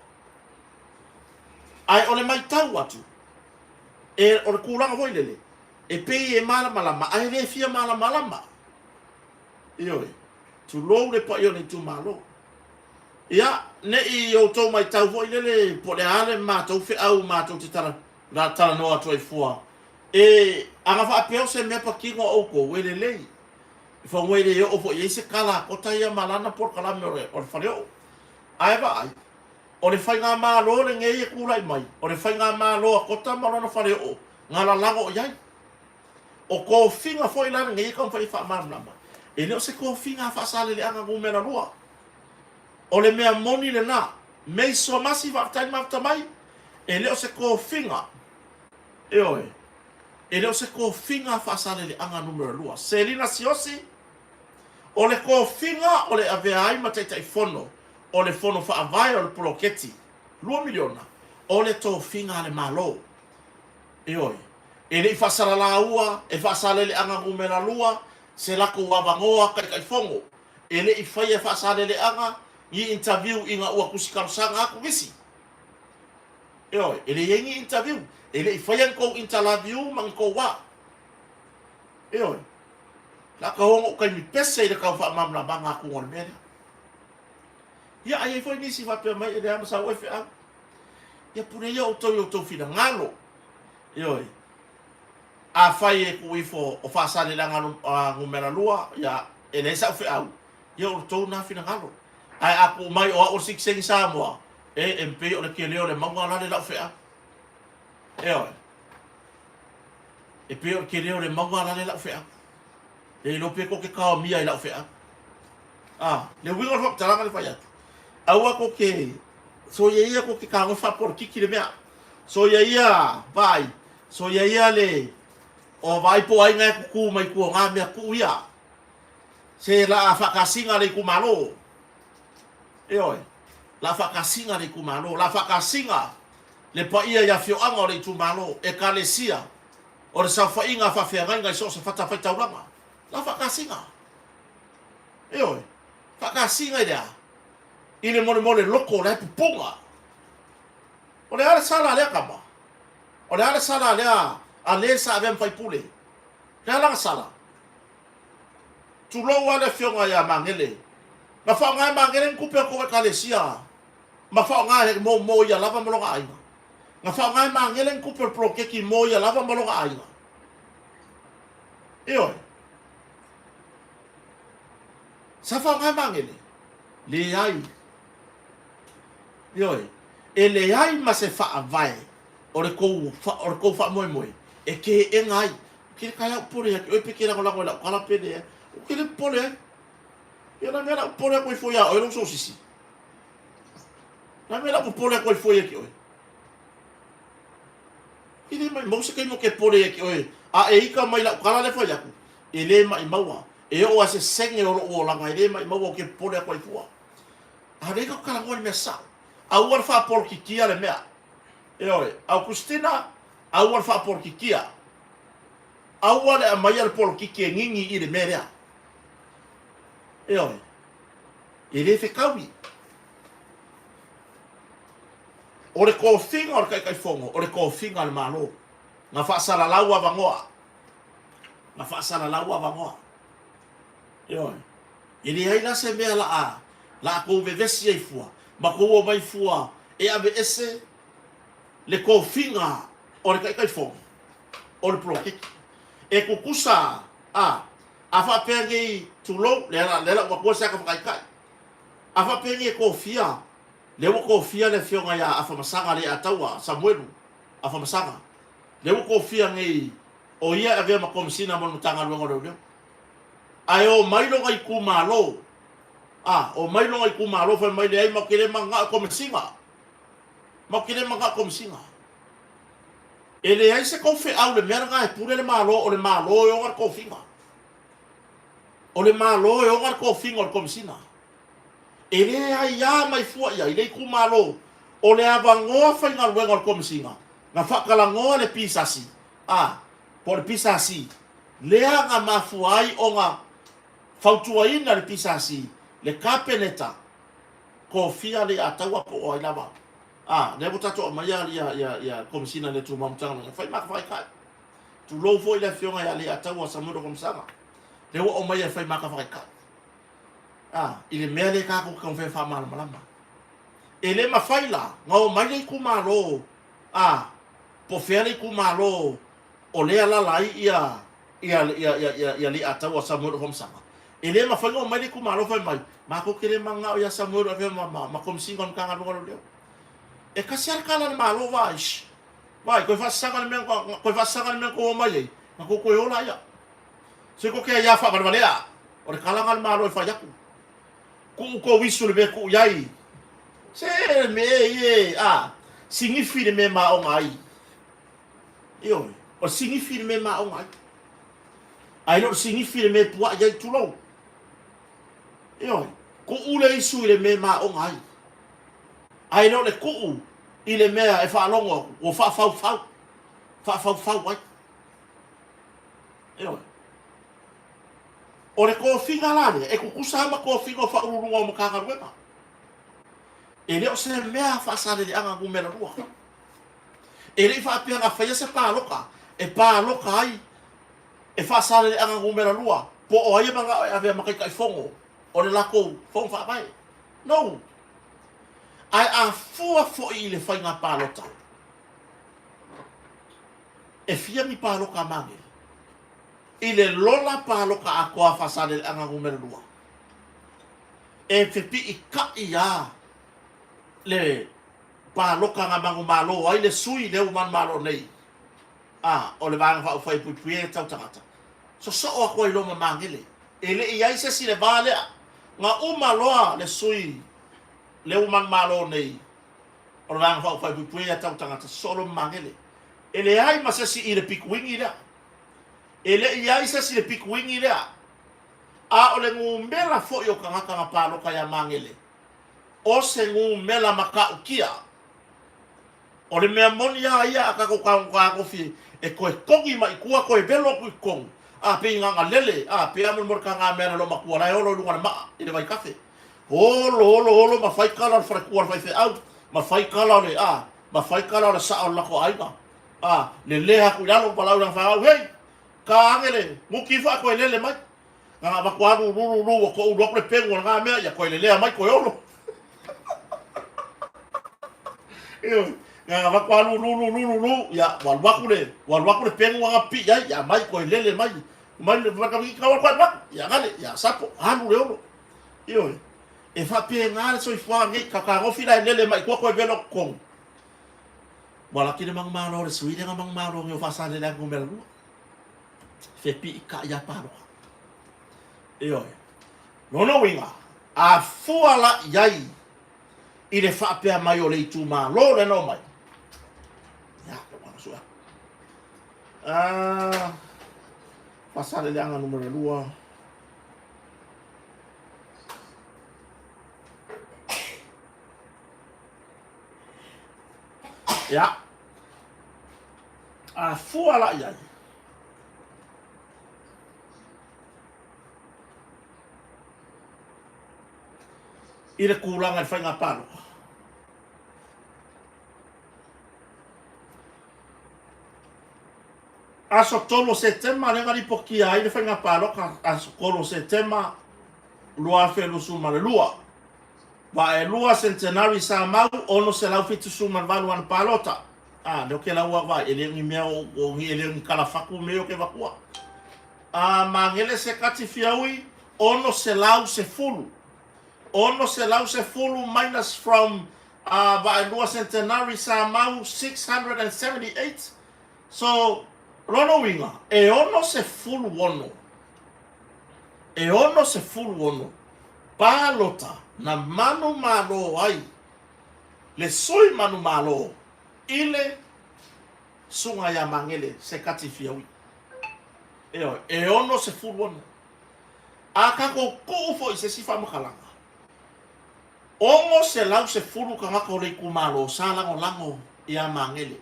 Speaker 1: Ae o le matau atu, e, o le tulaga foi lele, e pei e malamalama ae le fia malamalama. Ioe, tulou le paia o le itumalo. Ia, ne i outou matau foi lele po o le a le matou feau matou te tala, talanoa atu ai fua, e, ana faapea o se mea patino a outou, e lelei. E fagu e le oo foi i ai se tala a Kota ia ma lana polokalame o le, o le faleoo. Ae vaai, O le faigamalo lenei e tulai mai, o le faigamalo a Kota ma lona faleoo na lalago i ai. O tofiga foi la lenei e taumafai e faamalamalama, e le o se tofiga a Faasaleleaga numera 2. O le mea moni lena. Mei Suamasi faafetai le mafuta mai, e le o se tofiga, ioe, e le o se tofiga a Faasaleleaga numera 2. Selina Siaosi, O le tofiga o le avea ai ma Taitaifono o le Fono Faavae o le Poloketi $2 miliona, o le tofiga a le Malo. Ioe, e le i faasalalaua e Faasaleleaga Numera 2 se latou avanoa Taitaifono. E le i faia e Faasaleleaga ni interview ina ua tusi talosaga atu nisi. Ioe, e le i ai ni interview. E le i faia ni tou intalaviu ma ni tou a. Ioe. La ka hono taimi pese i le tau faamalamalamaga atu o le mea lea. Ia, a i ai foi nisi faapea mai, e leai ma sau ai feau. Ia pule ia outou i outou finagalo. Ioe. Afai e tuu ifo o Faasaleleaga numera 2, ia, e leai sau feau, ia o outou na finagalo. Ae a tuu mai o au o le sitiseni Samoa, e, e pei o le tele o le mauga lale lau feau. Ioe. E pei o le tele o le mauga lale lau feau. Le iloa pe ko ke kaomia i lau feau. A, le uiga o le faamatalaga le fai atu. Aua ko ke soia ia ko ke kago faapolokiki le mea. Soia ia vaai, soia ia le o vaai po o ai nga e kuku mai tua o nga mea kuu ia. Se la a faakasiga le itumalo. Ioe, la a faakasiga le itumalo, la a faakasiga le paia i afioaga o le itumalo, ekalesia, o le saofaiga a faafeagaiga i so o se fatafaitaulaga. La a faakasiga. Ioe, faakasiga i le a? I le molemole loko o la e pupuga. O le a le sala a lea tama? O le a le sala a lea a le sa avea ma faipule? O le a lana sala? Tulou lava le afioga ia Magele. Na faaaoga e Magele ni tupe a tou ekalesia ma faaaoga e mo mo ia lava ma lona aiga. Na faaaoga e Magele ni tupe o le poloketi mo ia lava ma lona aiga. Ioe. Sa faaaoga e Magele? Leai. Ioe. E leai ma se faavae o le tou o le tou faamoemoe e teena ai. Ou te le taea popole ia te oe pe te lagolago i lau tala pe leai. Ou te le popole ai. Ia o le a mea o le a ou popole atu ai fua ia oe lou sosisi? O le a mea o le a ou popole atu ai fua ia te oe? E le maimau se taimi ou te popole ia te oe a e ita mai lau tala lea e fai atu, e le maimau. E oo lava i se sene o lou olaga e le maimau ou te popole atu ai fua. A lea tatou talanoa i le mea sao. Aua le faapolokikia le mea. Ioe, Augustina, aua le faapolokikia. Aua le aumaia le polokiki e gigi i le mea lea. Ioe, e le fetaui. O le tofiga o le Taitaifono, o le tofiga a le Malo. Na faasalalau avanoa. Na faasalalau avanoa. Ioe. E leai la se mea la a tou vevesi ai fua ma tou omai fua e aveese le tofiga o le Taitaifono o le poloketi. E tutusa a, a faapea nei, tulou, lea la ua matua se ata faataitai. A faapea nei e tofia, lea ua tofia le afioga ia Afamasaga Leiataua Samuelu Afamasaga, lea ua tofia nei o ia e avea ma Komesina mo le Matagaluega o Leoleo. Ae omai lona itumalo, a, omai lona itumalo fai mai leai matou te le mananao i Komesina. Matou te le mananao i Komesina. E leai se tou feau i le mea lena e pule le Malo, o le Malo e ona le tofiga. O le Malo e ona le tofiga o le Komesina. E le aia mai fua i ai le itumalo o le avanoa faigaluega o le Komesina na faatalanoa le PSC, a, po o le PSC, lea na mafua ai ona fautuaina le PSC, le Kapeneta, tofia Leiataua po o ai lava. A, lea ua tatou aumaia ia, ia, ia Komesina le Tumau Matagaluega, fai ma faataitai. Tulou foi le afioga ia Leiataua Samuel Rokomasaga, lea ua aumaia e fai ma faataitai. A, i le mea lea tatou te taumafai e faamalamalama. E le mafai la na omai le itumalo, a, po o fea le itumalo o lea e alaala ai ia, ia, ia, ia, ia, ia Leiataua Samuel Rokomasaga. E le mafai ona omai le itumalo fai mai, matou te le mananao ia Samuel e avea ma, ma, ma Komesina o le Matagaluega o Leoleo. E tasi lava le tala a le Malo, vaai, shh, vaai, toe faasasaga le mea, toe faasasaga le mea na tou omai ai, na tou toe ola ia. Se ko ke aiā faavalevalea, o le tala na a le Malo e fai atu. Tuu tou isu i le mea e tuu i ai. Se le mea e ie, a, sinifi le mea e maoga ai. Ioe, o le sinifi le mea e maoga ai. Ae le o le sinifi le mea e pua'i ai, tulou. Ioe, tuu le isu i le mea e maoga ai. Ae le o le tuu i le mea e faalogo atu, ua faafaufau, faafaufau ai. Ioe. O le tofiga la lea, e tutusa lava ma tofiga o Faauluuluga o Matagaluega. E le o se mea faasaleleaga numera lua. E le i faapea na faia se palota e palota ai e Faasaleleaga numera lua po o ai e manao e avea ma Taitaifono o le latou Fono Faavae. No. Ae a fua foi i le faiga palota, e fia ni palota a Magele? I le lola palota atoa a Faasaleleaga numera lua, e fepiitaʻi lava le palota na manumalo ai le sui lea ua manumalo nei, a o le Vaega Faaupufai e Puipuia Tau Tagata. Sosoo atu ai loa ma Magele. E le i i ai se isi i le va lea. Na uma loa le sui lea ua manumalo nei o le Vaega Faaupufai Puipuia Aia Tatau a Tagata, sosoo loa ma Magele. E leai ma se isi i le pikuini lea. E le i i ai se isi i le pikuini lea. A o le numera foi o tagata na palota iā Magele, o se numera matautia. O le mea moni lava ia a tatou tagofi e toe togi mai i tua toe velo atu i totonu, a pei na ona lele, a pei a molemole taga mea na loomatua la e olo i luga o le maa i le vaitafe. Olo olo olo ma fai tala o le faletua o le faifeau, ma fai tala o le, a, ma fai tala o le sao o le latou aiga. A, lelea atu i lalo, valaau i lana fanau, hei, ta ane le nuti ifo ae toe lele mai. Na ona avatu lava lulu lulu ua toulu atu le penu o lena mea, ia toe lelea mai toe olo. Ioe, na ona avatu lava lulu lulu lulu, ia ua alu atu le, ua alu atu le penu na pipii ai, ia aumai toe lele mai. Mai le tamaitiiti tau atu alu atu, ia gale, ia sapo, alu le olo. Ioe, e faapena le soifuaga nei, tatagofi la e lele mai i tua toe velo totonu. Ua laki le manumalo o le sui lea na manumalo nei o Faasaleleaga numera 2. Fepiikai a palota. Ioe. Lona uiga, a fua la i ai i le faapea mai o le itumalo lea na omai, ia, ua sue atu. Ah, Faasaleleaga numera 2. Ia, a fua la i ai, i le tulaga i le faiga palota. Aso 3 o Setema lea na lipotia ai le faiga palota, aso 3 o Setema 2022. Vaelua Centenary sa mau 678 ana palota. A, lea ou te lau ava, e le o ni mea o, o ni, e le o ni kalafatu mea ou te avatua. A, Magele Sekati Fiaui, 610. 610 minus from uh, Vaelua Centenary sa mau 678. So, lona uiga, e 66. E 66 palota na manumalo ai le sui manumalo i le Susuga ia Magele Sekati Fiaui. Ioe, e 66. A tatou tuu foi i se isi faamatalaga, 610 tagata o le itumalo sa lagolago ia Magele.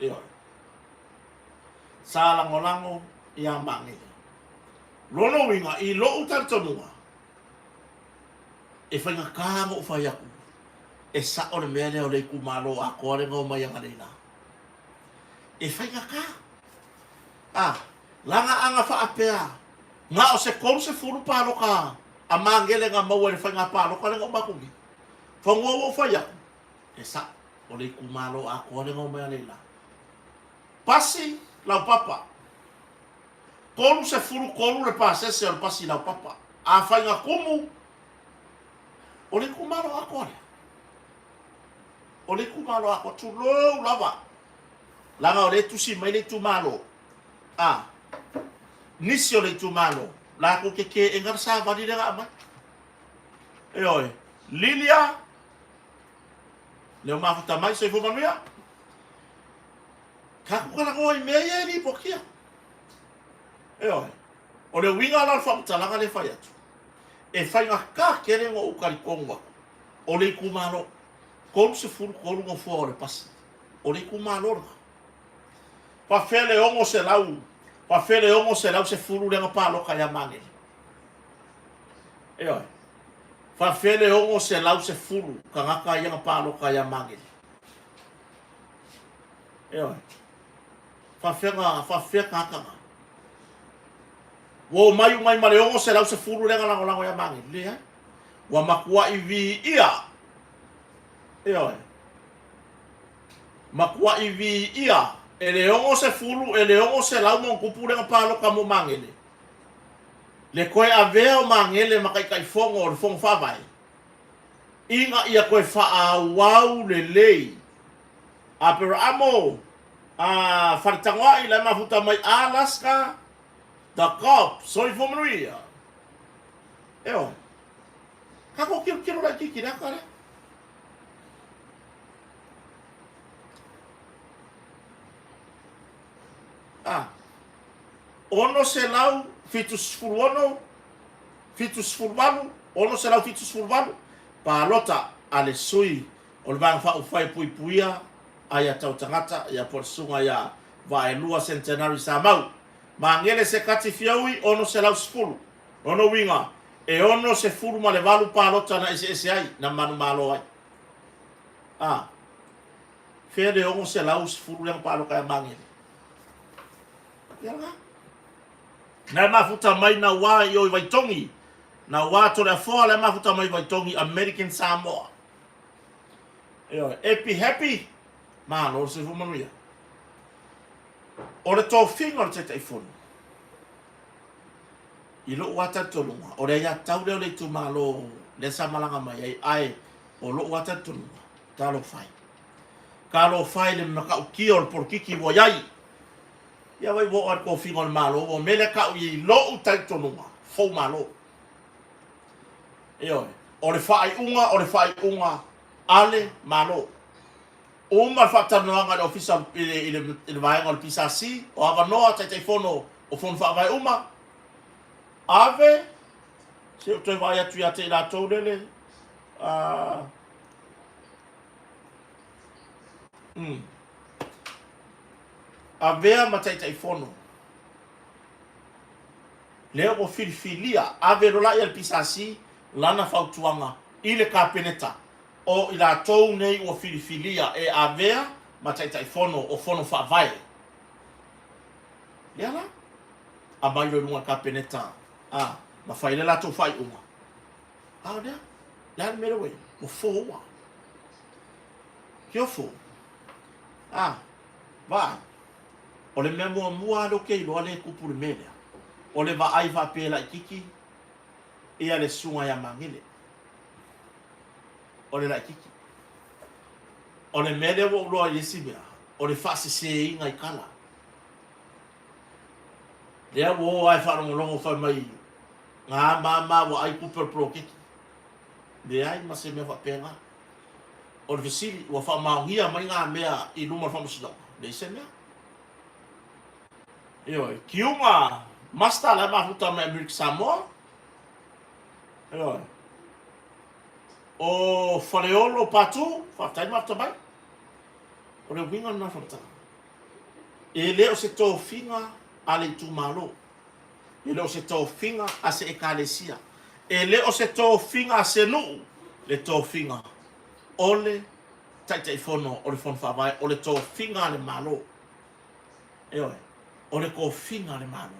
Speaker 1: Ioe. Sa lagolago ia Magele. Lona uiga, i lou talitonuga, e faigata ona ou fai atu, e sao le mea lea o le itumalo atoa lea na omai analeila. E faigata. A, laga aga faapea, na o se 30 palota a Magele na maua i le faiga palota lea na uma atu nei. Fanua ua ou fai atu, e sao, o le itumalo atoa lea na omai analeila. Pasi laupapa. 33 le pasese o le pasi laupapa. A faiga kumu, o le itumalo atoa lea. O le itumalo atoa, tulou lava. Leaga o lea e tusi mai le itumalo. A, nisi o le itumalo, latou te teena le savali lea na aumai. Ioe, Lilia, leo mafuta mai, soifua manuia. Tatou talanoa i mea ia e lipotia. Ioe. O le uiga la o le faamatalaga lea e fai atu, e faigata tele ona ou talitonu atu, o le itumalo, 33 nofoa o le pasi, o le itumalo lena. Faafefea le 600, faafefea le 610 lea na palota ia Magele? Ioe. Faafefea le 610 tagata ia na palota ia Magele? Ioe. Faafefea na, faafefea tagata na? Ua omai uma ai ma le 610 lea na lagolago ia Magele? Leai. Ua matuai viia. Ioe. Matuai viia e le 60, e le 600 ma ona tupu lea na palota mo Magele. Le toe avea o Magele ma Taitaifono o le Fono Faavae ina ia toe faaauau lelei. Aperaamo! A Faletagoai la e mafuta mai Alaska The Cop. Soifua manuia. Ioe. Tatou tilotilo laitiiti i le ata lea. A. 676, 78, 678, palota a le sui o le Vaega Faaupufai e Puipuia Aia Tau Tagata, ia po o le Susuga ia Vaaelua Centenary Samau. Magele Sekati Fiaui, 610. Lona uiga, e 68 palota na eseese ai, na manumalo ai. A. Fea le 610 lea na palota ai a Magele? Ia lena. Na e mafuta mai Nauā i o i Vaitogi. Nauā Toleafoa la e mafuta mai Vaitogi, American Samoa. Ioe, Epi Happy, malo le soifua manuia. O le tofiga o le Taitaifono, i lou lava talitonuga, o le aiatatau lea o le itumalo lea sa malaga mai ai, ae o lou lava talitonuga, talofa e. Talofa e i le matautia o le polokiki ua i ai. Ia vai ua oo lava i le tofiga o le Malo, ua mea lea tau i lou talitonuga, fou Malo. Ioe, o le faaiuga o le faaiuga a le Malo. Uma le faatalanoaga i le Ofisa i le, i le, i le vaega o le PSC, o avanoa Taitaifono o Fono Faavae uma, ave, se ou toe vaai atu ia te i latou lele, uh, mm, avea ma Taitaifono. Lea ua filifilia, ave lola ia le PSC lana fautuaga i le Kapeneta o i latou nei ua filifilia e avea ma Taitaifono o Fono Faavae. Lea la, aumai loa i luga o le Kapeneta a, ma fai le latou faaiuga. A o lea, le a le mea lea ua i ai? Ua foua. Kiofo. A, vaai. O le mea muamua lava lea ou te iloa lea e tupu i le mea lea, o le vaai faapea laititi ia le susuga ia Magele. O le laititi. O le mea lea ua ou iloa i le isi mea, o le faaseseina i tala. Lea ua o lava e faalogologo fai mai, Gā māmā ua ai tupe o le poloketi. Leai ma se mea faapena. O le fesili, ua faamaonia mai ngā mea i luma o le faamasinoga? Leai se mea. Ioe, kiuga master la e mafuta mai Amerika Samoa. Ioe. O Faleolo Patu, faafetai mafuta mai. O le uiga lena o le faamatalaga. E le o se tofiga a le itumalo. E le o se tofiga a se ekalesia. E le o se tofiga a se nuu le tofiga o le Taitaifono o le Fono Faavae, o le tofiga a le Malo. Ioe, o le tofiga a le Malo.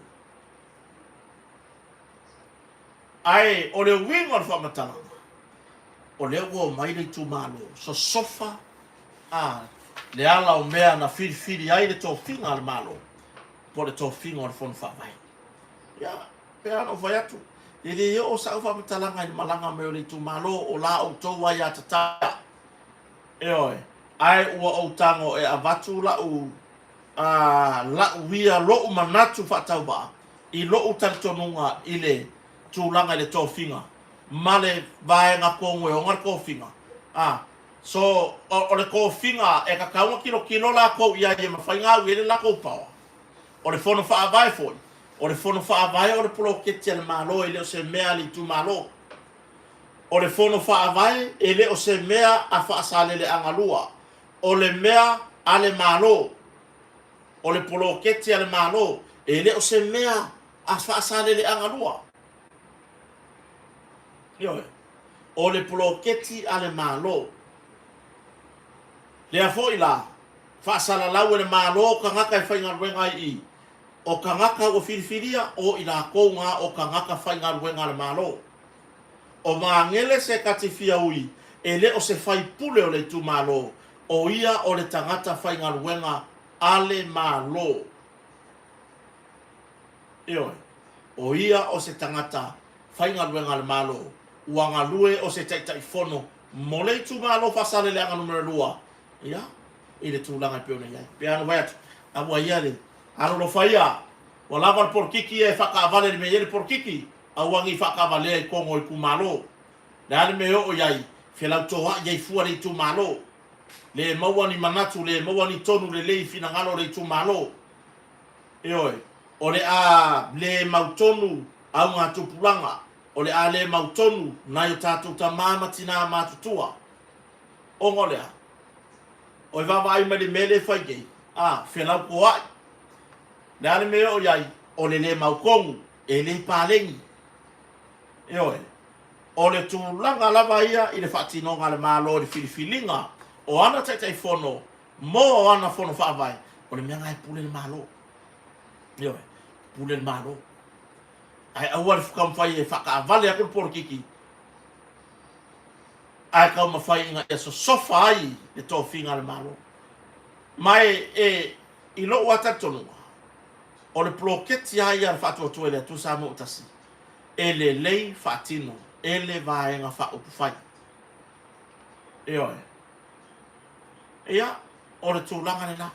Speaker 1: Ae o le uiga o le faamatalaga, o lea ua omai le itumalo sosofa a le ala o mea na filifili ai le tofiga a le Malo, po o le tofiga o le Fono Faavae. Ia, pei lava ona ou fai atu, e le oo sau faamatalaga i le malaga mai o le itumalo, o la outou aiatatau. Ioe, ae ua ou tago e avatu la'u, a, la'u ia, lo'u manatu faatauvaa i lo'u talitonuga i le tulaga i le tofiga ma le vaega tonu e ona le tofiga. A, so, o, o le tofiga e tatau ona tilotilo lakou i ai e mafai ona au i ai le latou power. O le Fono Faavae foi, o le Fono Faavae o le poloketi a le Malo e le o se mea a le itumalo. O le Fono Faavae e le o se mea a Faasaleleagalua, o le mea a le Malo. O le poloketi a le Malo e le o se mea a Faasaleleagalua. Ioe. O le poloketi a le Malo. Lea foi la, faasalalau e le Malo tagata e faigaluega ai i, o tagata ua filifilia, o i latou na o tagata faigaluega a le Malo. O Magele se kati fia ui, e le o se faipule o le itumalo, o ia o le tagata faigaluega a le Malo. Ioe, o ia o se tagata faigaluega a le Malo, ua galue o se Taitaifono mo le itumalo Faasaleleaga Numera 2, ia, i le tulaga e pei ona i ai. Pei lava ona fai atu, Aua ia le alolofa ia, ua lava le polokiki ia e faakaavale i le mea e i ai le polokiki, aua ne i faakaavalea i totonu o itumalo. Le a le mea e oo i ai, felautoa'i ai fua le itumalo. Le maua ni manatu, le maua ni tonu lelei i finagalo o le itumalo. Ioe, o le a le mautonu augatupulaga, o le a le mautonu nai o tatou tama ma tinā matutua. Ona o le a? O e vaavaai mai le mea lea e fai nei, a, felautoa'i. Le a le mea e oo i ai? O le le mautonu, e le paleni. Ioe. O le tulaga lava ia i le faatinoga a le Malo i le filifiliga o ana Taitaifono mo ana Fono Faavae, o le mea lena e pule le Malo. Ioe, pule le Malo. Ae aua le taumafai e faakaavale atu le polokiki ae taumafai ina ia sosofa ai le tofiga a le Malo. Ma e, e i lou lava talitonuga, o le poloketi lava ia a le Faatuatua i le Atua Samoa ua Tasi, e lelei faatino e le Vaega Faaupufai. Ioe. Ia, o le tulaga lena.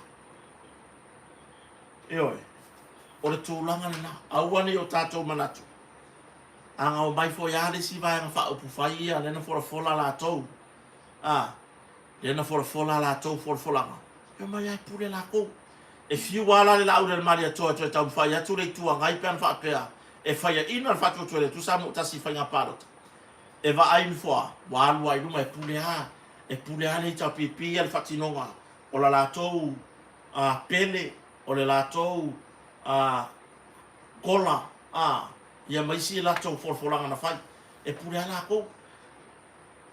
Speaker 1: Ioe. O le tulaga lena. Aua ne i o tatou manatu, a na omai foi lava le isi Vaega Faaupufai ia lea na folafola latou, a, lea na folafola a latou folafolaga, e omai lava e pule latou. E fiu lava la le Laauli a le Malietoa e toe taumafai atu le Itu Agai pe ana faapea e faiaina le faatuatua i le Atua Samoa Tasi i faiga palota. E vaai ifo a, ua alu lava i luma e pule lava, e pule lava le HRPP ia le faatinoga o la latou a, pele, o le latou a, kola, a, ia ma isi latou folafolaga na fai. E pule lava latou.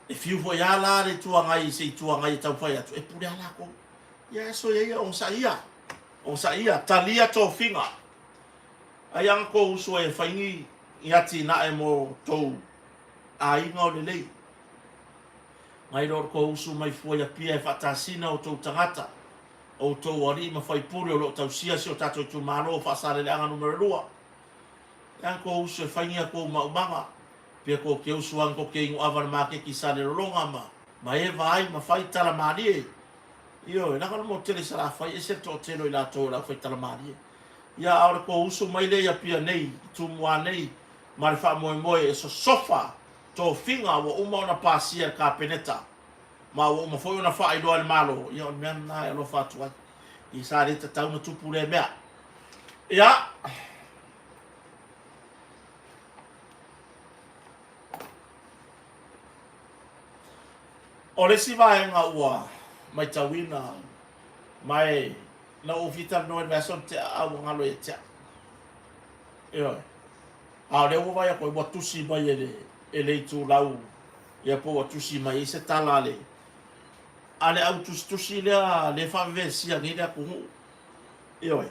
Speaker 1: E fiu foi lava la le Itu Agai i se Itu Agai e taumafai atu, e pule lava latou. Ia e soia ia, onosai ia, onosai ia, talia tofiga. Ai ana tou uso e fai ni ni atinae mo tou aiga o lelei. Nai lo tou usu mai fua i Apia e faatasina outou tagata, outou alii ma faipule o lo o tausia si o tatou itumalo o Faasaleleaga numera 2. E ana tou usu e fai ni a tou maumaga, pea tou te usu ana tou te inu ava i le maketi i Salelologa ma ma eva ai ma fai tala malie. Ioe, leaga o le motu tele i Salafai ese le toatele o i latou o le aufai tala malie. Ia, a o le tou usu mai lea i Apia nei, i Tumua nei, ma le faamoemoe e sosofa tofiga ua uma ona pasia e le Kapeneta, ma ua uma foi ona faailoa e le Malo, ia o le mea lena e alofa atu ai. Ia sa le tatau ona tupu lea mea. Ia. O le isi vaega ua matauina, ma e na ou fia talanoa i le vaiaso na tea, a ua galo ia te au. Ioe. A o lea ua vaai atu ai, ua tusi mai e le, e le itulau, ia po ua tusi mai ai se tala a le, a le au tusitusi lea, lea e faavevesia nei le atunuu. Ioe.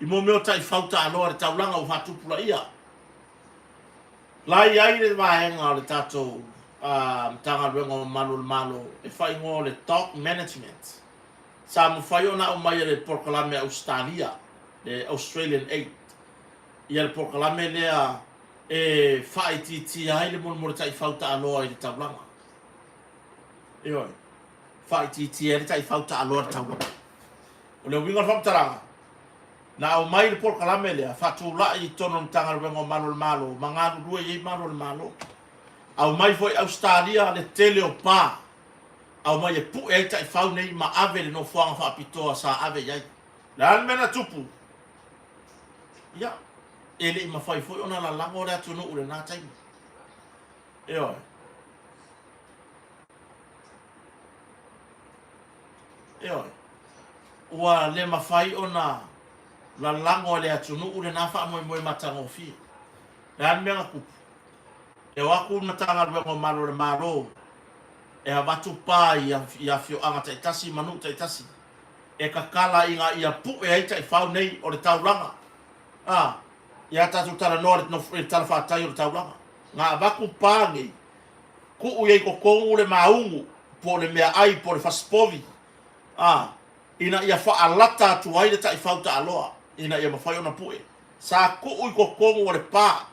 Speaker 1: I mo mea o taifau taaloa i le taulaga ua faatupulaia. La i ai le vaega o le tatou Matagaluega o Malu o le Malo e faaigoa o le Dog Management. Sa mafai ona aumai e le polokalame a Ausetalia, le Australian Aid, ia le polokalame lea e faaitiitia ai le molemole taifau taaloa i le taulaga. Ioe, faaitiitia ai le taifau taaloa i le taulaga. O le uiga o le faamatalaga, Na aumai le polokalame lea faatulai i totonu o le Matagaluega o Malu o le Malo ma galulue i ai Malu o le Malo. Aumai foi Ausetalia le tele o pa, aumai e pue ai taifau nei ma ave i le nofoaga faapitoa sa ave i ai. O le a le mea na tupu? Ia, e le i mafai foi ona lalago le atunuu i lena taimi. Ioe. Ioe. Ua le mafai ona lalago e le atunuu lena faamoemoe matagofie. O le a le mea na tupu? E o atu le Matagaluega o Malu o le Malo e avatu pa i afioaga taitasi ma nuu taitasi e tatala ina ia pue ai taifau nei o le taulaga. A, ia tatou talanoa i le talafatai o le taulaga. Na avatu pa nei Tuu i ai i totonu le maugu, po o le meaai, po o le fasipovi, a, ina ia faalata atu ai le taifau taaloa, ina ia mafai ona pue. Sa tuu i totonu o le pa,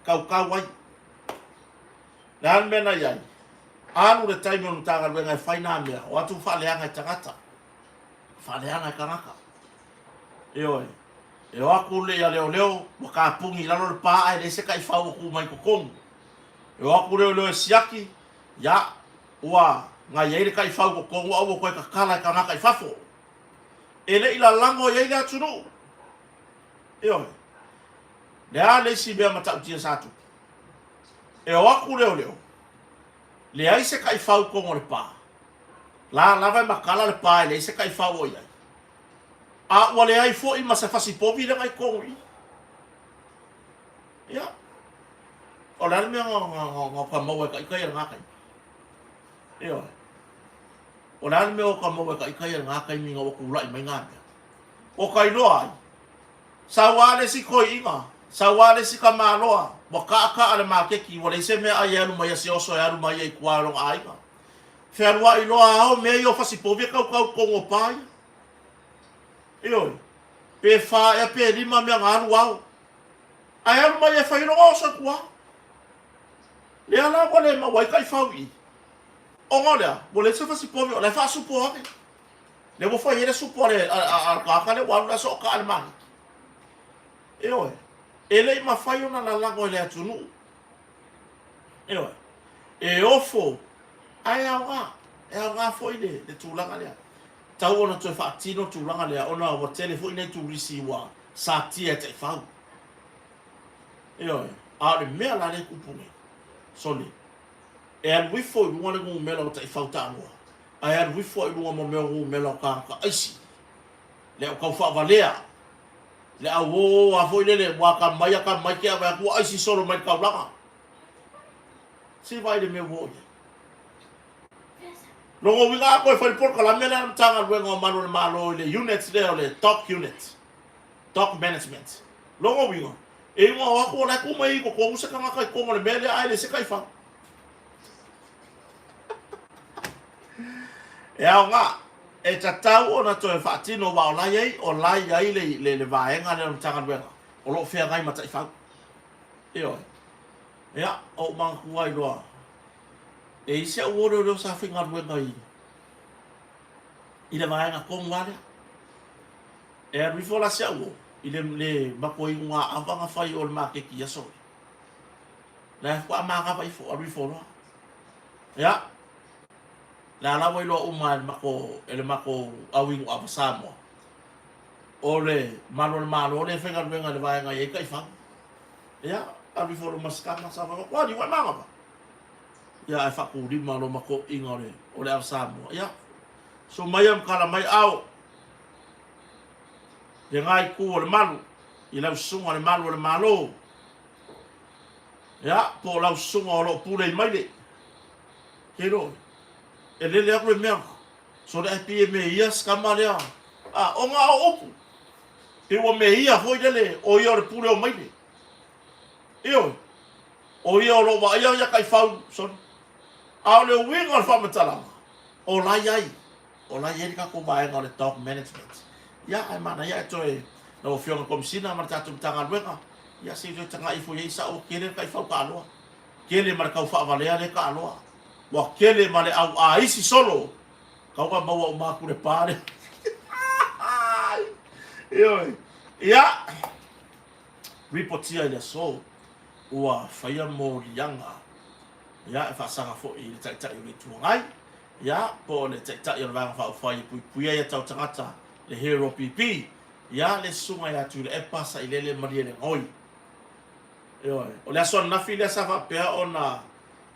Speaker 1: tautau ai. Le a le mea na i ai? Alu le taimi o le Matagaluega e fai nā mea, o atu faaleaga e tagata. Faaleaga e tagata. Ioe. E o atu le ia leoleo, ua kapuni i lalo le pa ae leai se taifau ua tu mai i totonu. E o atu leoleo e siaki, ia, ua na i ai le taifau i totonu a ua toe tatala e tagata i fafo. E le i lalago i ai le atunuu. Ioe. Le a le isi mea matautia sa tupu? E o atu leoleo, leai se taifau i totonu o le pa. La lava e matala le pa e leai se taifau o i ai. A ua leai foi ma se fasi povi lea na i totonu i i. Ia, o le a le mea na ka maua e ta ita ia lena taimi? Ioe. O le a le mea o ka maua e ta ita ia lena taimi ina ua tulai mai na mea? O ka iloa ai, sau lava le isi toeaina, sau lava le isi tamaloa, ua taata'a le maketi, ua leai se meaai e alu mai ai se oso e alu mai ai i tua i lona aiga. Fealuai loa ao mea ia o fasi povi e tautau i totonu o pa ia. Ioe. Pe fa ea pe lima mea na alu ao. Ae alu mai e fai lona oso i tua. Lea la ua le maua ai taifau i i. Ona o lea, ua leai se fasi povi o la e faasupo ane. Lea ua fai ai le supo a le tagata lea ua alu le aso o kaa le maketi. Ioe. E le i mafai ona lalago e le atunuu. Ioe. E ofo, ae aoga. E aoga foi le, le tulaga lea. Tau ona toe faatino tulaga lea, ona ua tele foi nai turisi ua satia e taifau. Ioe. A o le mea la lea e tupu nei, sole, e alu ifo i luga le numera o taifau taaloa, ae alu ifo i luga ma mea o numera o tagata aisi, le au taufaavalea, le au ō a foi lele, ua ata mai ata mai te ave atu ua aisi solo mai le taulaga. Se i vaai i le mea ua oo i ai. Lona uiga a toe fai le polokalame lea a le Matagaluega o Malu o le Malo i le unit lea o le Dock Unit, Dock Management. Lona uiga, e iuga o atu o la e tu mai i totonu se tagata i totonu o le mea lea ae leai se taifau. E aoga, e tatau ona toe faatino aua o la e i ai, o la e i ai le, le, le vaega lea o le Matagaluega o lo o feagai ma taifau. Ioe. Ia, o ou manatua ai loa, e i ai si au uo leoleo sa faigaluega i, i le vaega tonu lava lea. E alu ifo la si au uo i le, le matou iuga ava na fai o le maketi i aso ia. La e faatoa manava ifo, alu ifo loa. Ia, le a la ua iloa uma e le matou, e le matou au inu ava Samoa, o le malu o le Malo lea e faigaluega i le vaega e i ai taifau. Ia, alu ifo loa ma si tama sa fai atu, Alii, ua e manava? Ia, ae faatulima loa ma toeaiina o le, o le ava Samoa. Ia, susu mai ma tala mai, Ao, lena itu o le malu, i lau susuga le malu o le Malo, ia, po o lau susuga o lo o pule i Maile. Ke iloa oe, e lele atu le mea, sole ae pei e meia si tama lea, a, ona o upu, pei ua meia foi lele o ia o le pule o Maile. Ioe, o ia o lo o vaaia ia taifau, sole. A o le uiga o le faamatalaga, o la i ai, o la i ai le tatou vaega o le dog management. Ia, ae manaia ae toe lau Afioga i le Komesina ma le tatou Matagaluega, ia se i toe tagai ifo i ai, sao ua tele le taifau taaloa, tele ma le tau faavalea lea taaloa, ua tele ma le au aisi solo, tau na maua uma atu le pa lea. Ioe. Ia, ripotia i le aso ua faia moliaga, ia, e faasaga foi i le Taitai o le Itu Agai, ia, po o le Taitai o le Vaega Faaupufai e Puipuia Ia Tau Tagata, le Hero PP, ia, le Susuga ia Tuilaepa Sailele Malielegaoi. Ioe. O le aso ananafi lea sa faapea ona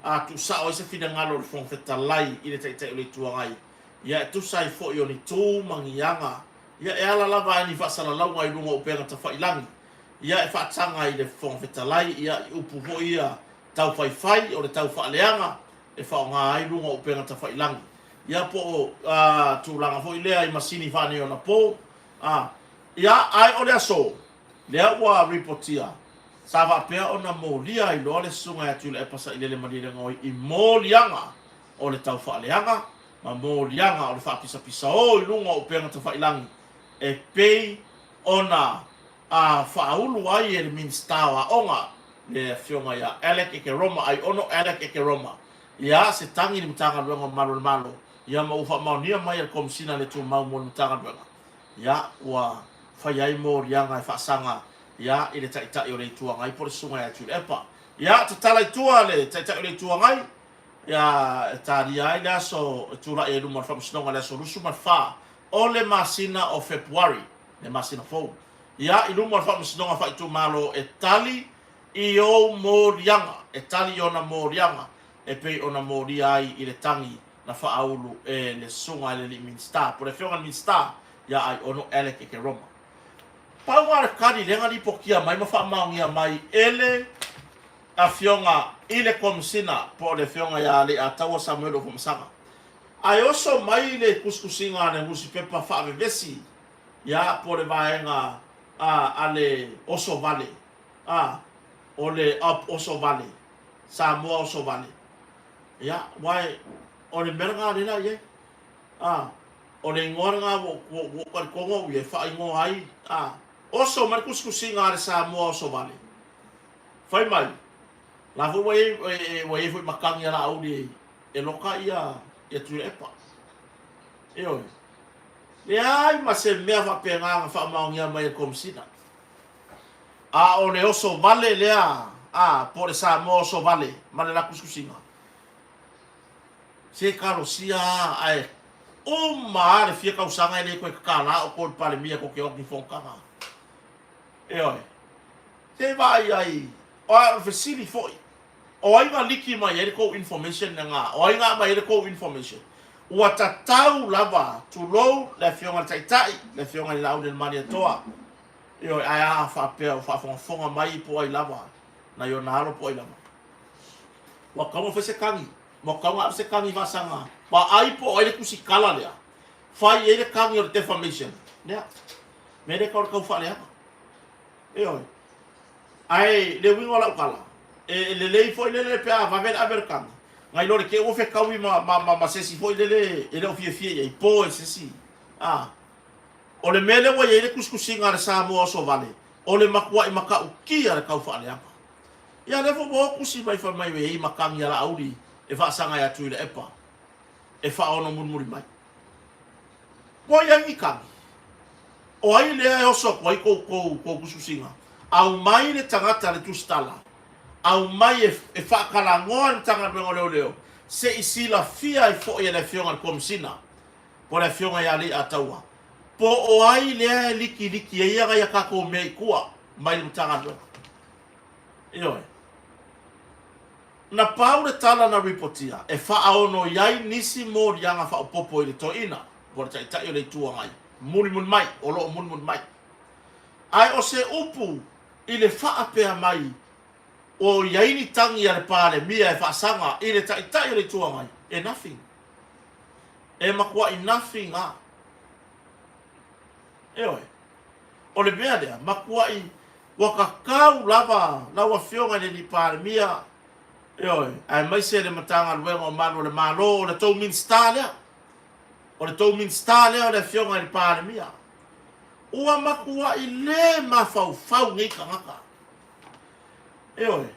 Speaker 1: a tuusao ai se finagalo o le Fofoga Fetalai i le Taitai o le Itu Agai, ia, e tusa ai foi o ni tu ma ni aga, ia, e ala lava i ni faasalalauga i luga o upega tafailangi, ia, e faataga i le Fofoga Fetalai, ia, i upu foi ia tau faifai o le tau faaleaga e faaaoga ai luga o upega tafailangi, ia po o tulaga foi lea i masini faaneionapo, a, ia, ae o le aso lea ua ripotia, sa faapea ona molia ai loa le Susuga ia Tuilaepa Sailele Malielegaoi i moliaga o le tau faaleaga ma moliaga o le faapisapisao i luga o upega tafailangi e pei ona a faaulu ai e le Minisita o Aoga, le Afioga ia Alec Ekeroma, Aiono Alec Ekeroma, ia se tagi i le Matagaluega o Malu o le Malo, ia ma ua faamaonia mai e le Komesina le Tumau mo le Matagaluega, ia ua. faia ai moliaga e faasaga, ia, i le Taitai o le Itu Agai po o le Susuga ia Tuilaepa. Ia, tatala i tua le Taitai o le Itu Agai, ia, e talia ai le aso e tulai ai i luma o le Faamasinoga i le aso 24 o le masina o Fepuari, le masina fou. Ia, i luma o le Faamasinoga Faaitumalo e tali i ou moliaga, e tali i ona moliaga e pei ona molia ai i le tagi na faaulu e le Susuga i le Alii Minisita, po o le Afioga i le Minisita ia Aiono Alec Ekeroma. Pau lava le tali lea na lipotia mai ma faamaonia mai e le Afioga i le Komesina po o le Afioga ia Leiataua Samuelu Afamasaga. Ae oso mai le tusitusiga a le nusipepa faavevesi ia po o le vaega a a le Osovale a o le Op Osovale, Samoa Osovale. Ia, aua o le mea lena lea la i ai. A, o le igoa lena ua ou talitonu au ia e faaigoa ai, a, oso mai le tusitusiga a le Samoa Osovale. Fai mai, la foi ua i ai, ua i ai foi ma tagi a Laauli e loka ia Tuilaepa. Ioe. Leai ma se mea faapena na faamaonia mai e le Komesina. A o le oso vale lea, a, po o le Samoa oso vale ma le la tusitusiga. Se talosia a, ae uma a le fia tausaga e le toe tatala outou i le Palemia tou te o atu i fonotaga. Ioe. Se vaai ai, a o le fesili foi, o ai na liki mai ai le tou information lena? O ai na aumai ai le tou information? Ua tatau lava, tulou le Afioga i le Taitai, le Afioga i le Laaulialemalietoa, ioe, ae a faapea o faafogafoga mai po o ai lava, nai ona alo po o ai lava. Ua tatau ona fai se tagi, ua tatau ona ave se tagi faasaga, vaai po o ai le tusitala lea, fai i ai le tagi o le defamation lea. Mea lea e tau o le taufaaleaga. Ioe. Ae le uiga o lau tala, e lelei foi lele pe a vave le ave o le tagi, nai lo le te i ua fetaui ma, ma, ma, ma se isi foi lele e le o fiafia i ai, po e se isi. A. O le mea lea ua i ai le tusitusiga a le Samoa Osovale, o le matuai matautia le taufaaleaga. Ia lea foi ua o tusi mai fai mai e i ai matagi a Laauli e faasaga ia Tuilaepa e faaono mulimuli mai. Ua i ai ni tagi? O ai lea e oso atu ai tou, tou, tou tusitusiga? Aumai le tagata le tusitala, aumai e, e faatalanoa le Matagaluega o Leoleo se i silafia ai foi e le Afioga i le Komesina po o le Afioga ia Leiataua po o ai lea e likiliki ai nai a tatou mea i tua mai le Matagaluega. Ioe. Na pau le tala na ripotia e faaono i ai nisi moliaga faaopoopo i le toeaina, po o le Taitai o le Itu Agai, mulimuli mai, o lo o mulimuli mai. Ae o se upu i le faapea mai o i ai ni tagi a le Palemia e faasaga i le Taitai o le Itu Agai, e nothing. E matuai nothing lava. Ioe. O le mea lea, matuai ua tatau lava lau Afioga i le Alii Palemia, ioe, aemaise le Matagaluega o Malu o le Malo, o le tou Minisita lea, o le tou Minisita lea o le Afioga i le Palemia, ua matuai le mafaufau nei tagata. Ioe,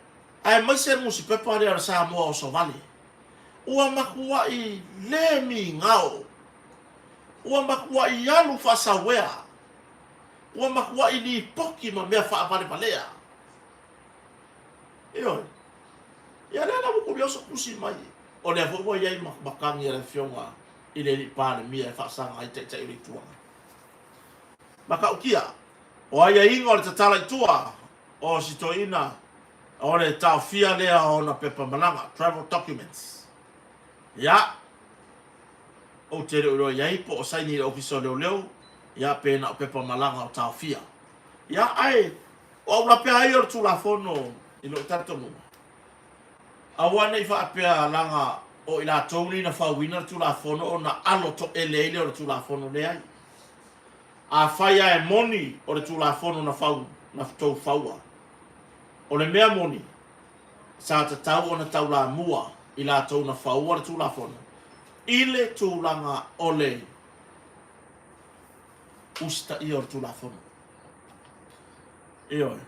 Speaker 1: aemaise le nusipepa lea o le Samoa Osovale, ua matuai le migao, ua matuai alu faasauea, ua matuai lipoti ma mea faavalevalea. Ioe. Ia lea la ua tuliaoso tusi mai. O lea foi ua i ai matagi a le Afioga i le Alii Palemia e faasaga ai Taitai o le Itu Agai. Matautia, o aiaiga o le tatala i tua o si toeaina o le taofia lea o ona pepa malaga, travel documents. Ia, ou te le o iloa i ai po o saini i le Ofisa o Leoleo, ia, pe na o pepa malaga o taofia. Ia, ae o au lape lava ia o le Tulafono i lou talitonuga, aua ne i faapea leaga o i latou nei na fauina le Tulafono ona alo toele ai lea o le Tulafono. Leai. Afai lava e moni o le Tulafono na fau, na tou faua, o le mea moni, sa tatau ona taulamua i latou na faua le Tulafono i le tulaga o le usitaia o le Tulafono. Ioe.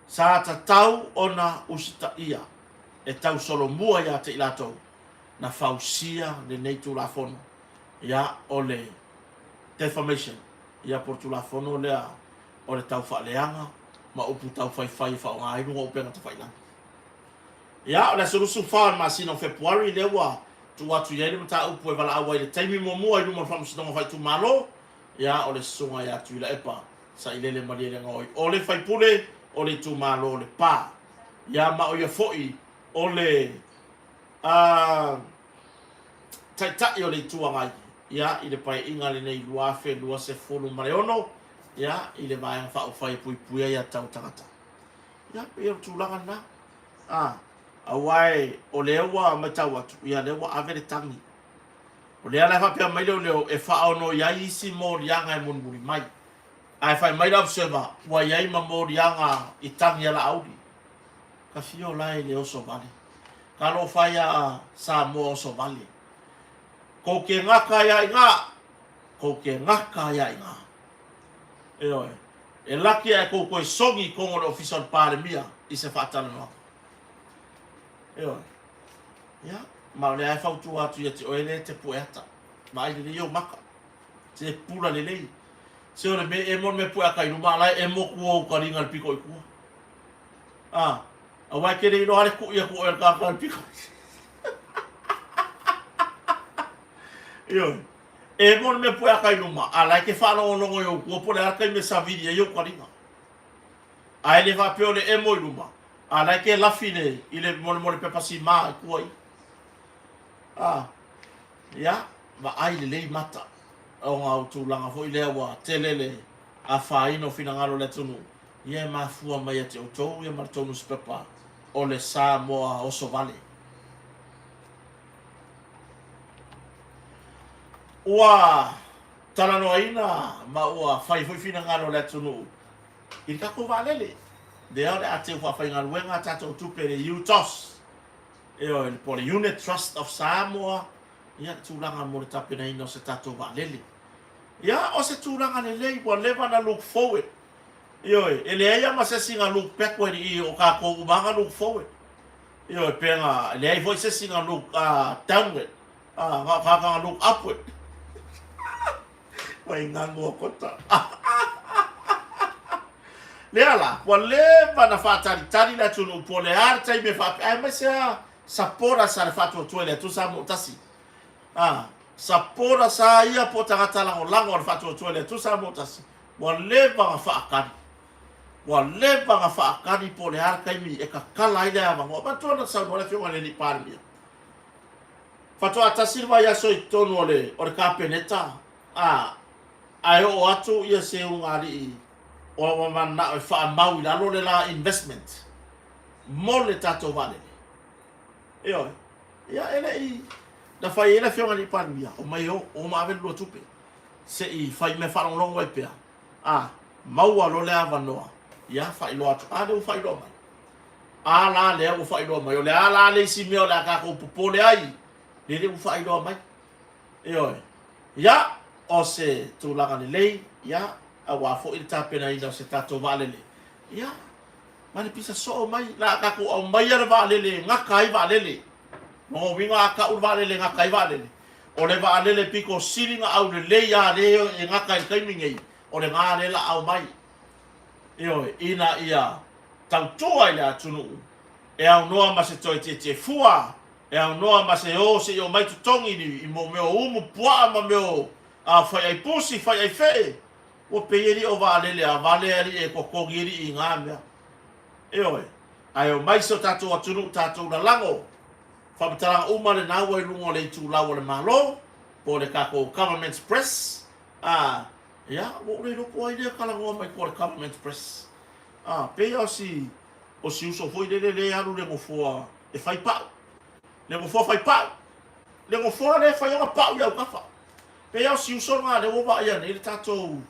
Speaker 1: Sa tatau ona usitaia e tausolomua ia te i latou na fausia lenei Tulafono, ia, o le Defamation, ia, po o le Tulafono lea. o le taufaaleaga ma upu taufaifai e faaaoga ai luga o upega tafailagi. Ia, o le aso 24 o le masina o Fepuari lea ua tuu atu i ai le mataupu e valaau ai i le taimi muamua i luma o le Faamasinoga Faaitumalo, ia, o le Susuga ia Tuilaepa Sailele Malielegaoi o le faipule o le itumalo o Lepa. Ia, ma o ia foi o le a Taitai o le Itu Agai, ia, i le Paeaiga lenei 2026, ia, i le Vaega Faaupufai e Puipuia Aiatatau a Tagata. Ia, pei o le tulaga lena. A, aua e, o lea ua matau atu, ia, lea ua ave le tagi. O lea la e faapea mai leoleo e faaono i ai isi moliaga e mulimuli mai. Ae fai mai le Observer, ua i ai ma moliaga i tagi a Laauli. Ka fio la e le oso vale. Ka lofa ia a Samoa oso vale. Kou ke ngaka ia i nga. Kou ke ngaka ia i nga. Ioe. E laki ae kou koe songi i kongo le ofisa o le Palemia i se faatalanoaga. Ioe. Ia, ma o lea e fautua atu ia te oe le te pue ata. Vaai lelei ou maka. Se pula lelei. Se o le me emo le me pue ata i luma ala e emo ku ou kalinga le piko i kua. A, aua e te le iloa le kuʻi aku oe e le tagata i le piko. Ioe. E mo le mea pue aka i luma, a la e te faalogologo i ou tua po o le a le taimi e savili ai ou taliga. A e le faapea o le emo i luma, a la e te lafi le, i le molemole pepa simā i tua i. A, ia, vaai lelei mata, ona o tulaga foi lea ua tele le afaina o finagalo o le atunuu, Ia e mafua mai ia te outou ia ma le tou nusipepa o le Samoa Oso Vale. Ua talanoaina ma ua fai foi finagalo o le atunuu i le tatou vaalele. Lea o le a teu faafaigaluega a tatou tupe i le UTOS, ioe, po o le Unit Trust of Samoa, ia le tulaga mo le tapenaina o se tatou vaalele. Ia, o se tulaga lelei, ua leva na look forward. Ioe, e leai lava ma se isi na look backward i i, o tatou uma lava na look forward. Ioe, pe na, e leai foi se isi na look downward, na o tagata na look upward. Ua inanu a kota. Lea la, ua leva na faatalitali le atunuu po o le a le taimi e faapea, aemaise lava supporters a le Faatuatua i le Atua Samoa Tasi. A, supporters a ia po o tagata lagolago a le Faatuatua i le Atua Samoa Tasi, Ua leva na faatali. Ua leva na faatali po o le a le taimi e tatala ai le avanoa. Manatua na saunoa le Afioga i le Alii Palemia, faatoa tasi le vaiaso i totonu o le, o le Kapeneta, a, ae oo atu ia se ulugalii ua mananao e faamau i lalo le la investment mo le tatou vaalele. Ioe. Ia, e le i, na fai ai le Afioga i le Alii Palemia, omai e o, o ma ave le lua tupe. Se i fai mea faalogologo ai pea, a maua loa le avanoa, ia faailoa atu. A lea ua faailoa mai. A la lea ua faailoa mai. O le a la le isi mea o le a tatou popole ai, lele ua faailoa mai. Ioe. Ia, o se tulaga lelei, ia, aua foi le tapenaina o se tatou vaalele. Ia, ma le pisa soo mai, la a tatou aumaia le vaalele e gata ai vaalele. Lona uiga a tau le vaalele e gata ai vaalele, o le vaalele pito sili na aulelei a lea e gata i le taimi nei, o lena lea la a aumai. Ioe, ina ia tautua i le atunuu, e aunoa ma se toe tietie fua, e aunoa ma se o seia omai totogi i mea o umu puaa ma mea o faiai pusi, faiai fee, ua pei e le o vaalele a vale alii e totogi alii i na mea. Ioe, ae omai si o tatou atunuu tatou lalago. Faamatalaga uma lena ua i luga o le itulau a le Malo, po o le tatou Government Press, a, ia, ua ou le iloa po o ai lea e talanoa mai tua o le Government Press. A, pei lava o si, o si uso foi lele lea e alu i le nofoa e fai pau. Le nofoa fai pau. Le nofoa lea e fai ona pau i autafa. Pei lava o si uso lena lea ua vaaia nei le tatou,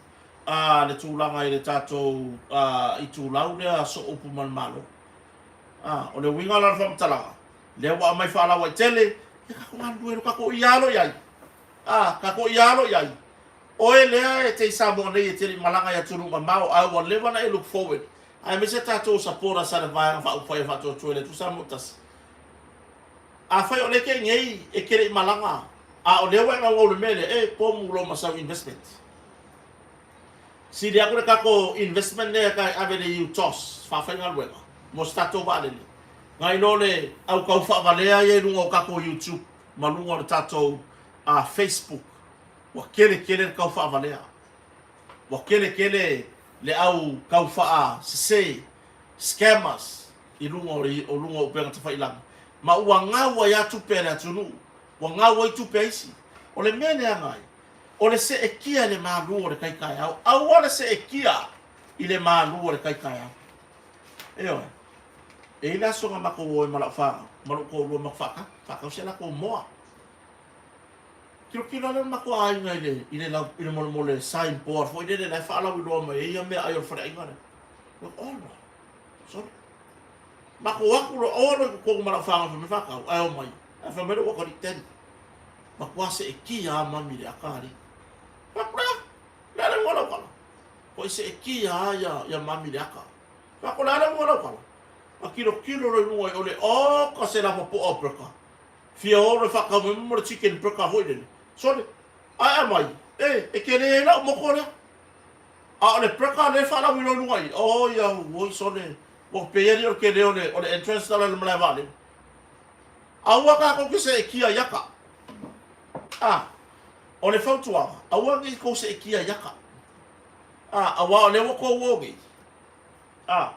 Speaker 1: a, le tulaga i le tatou, a, itulau lea sooupu ma le Malo. A, o le uiga la o le faamatalaga, lea ua aumai faalauaitele, ia tatou galulue loa, tatou ia alo i ai. A, tatou ia alo i ai. Oe lea e te i Samoa nei e te le i malaga i atunuu mamao, ae ua leva ona e look forward, aemaise tatou supporters a le Vaega Faaupufai a Faatuatua i le Atua Samoa Tasi. Afai o lea e te i nei e te le i malaga, a o lea ua e naunau i le mea lea, e pomu lou masau investment. Sili aku le tatou investment lea ka ave le UTOS faafaigaluega mo se tatou vaalele nai lo le au tau faavalea ia i luga o tatou YouTube ma luga o le tatou Facebook. Ua tele tele le tau faavalea. Ua tele tele le au tau faasese, scammers, i luga o le o luga o upega tafailagi ma ua gau ai lava tupe a le atunuu, ua gau ai tupe a isi. O le mea leaga ai, o le seetia i le malu o le tai taeao. Aua le seetia i le malu o le tai taeao. Ioe. E i ai le aso na matou o ai ma lau fanau, ma lou toalua matou faatau, faatau si a latou moa. Tilotilo lava le matou aiga i le, i le, lau, i le molemole sign board foi lele la e faalauiloa mai ai ia meaai o le faleaiga lea. Ola, sole. Matou o atu loa, o loa i totonu ma lau fanau fai mai faatau, ae omai. Ae fai mai le ua tali. Matua seetia lava mami i le aka alii. Fai atu, Lea, lea le uiga o lau tala. Ua seetia lava ia, ia mami i le aka. Fai atu, Le a le uiga o lau tala? Na tilotilo loa i luga i o le oka se lapopoa o burger. Fia o loa e faatau mai mo le chicken burger foi lele. Sole, ae aumai, e, e tele ai lau moto lea. A o le burger lea e faalauiloa i luga i i, oi auoi sole, ua pei alii o le tele o le, o le entrance lala i le malae vaalele. Aua tatou te seetia i aka. A, o le fautuaga, aua ne i tou seetia i aka. A, aua o lea ua tou o nei. A,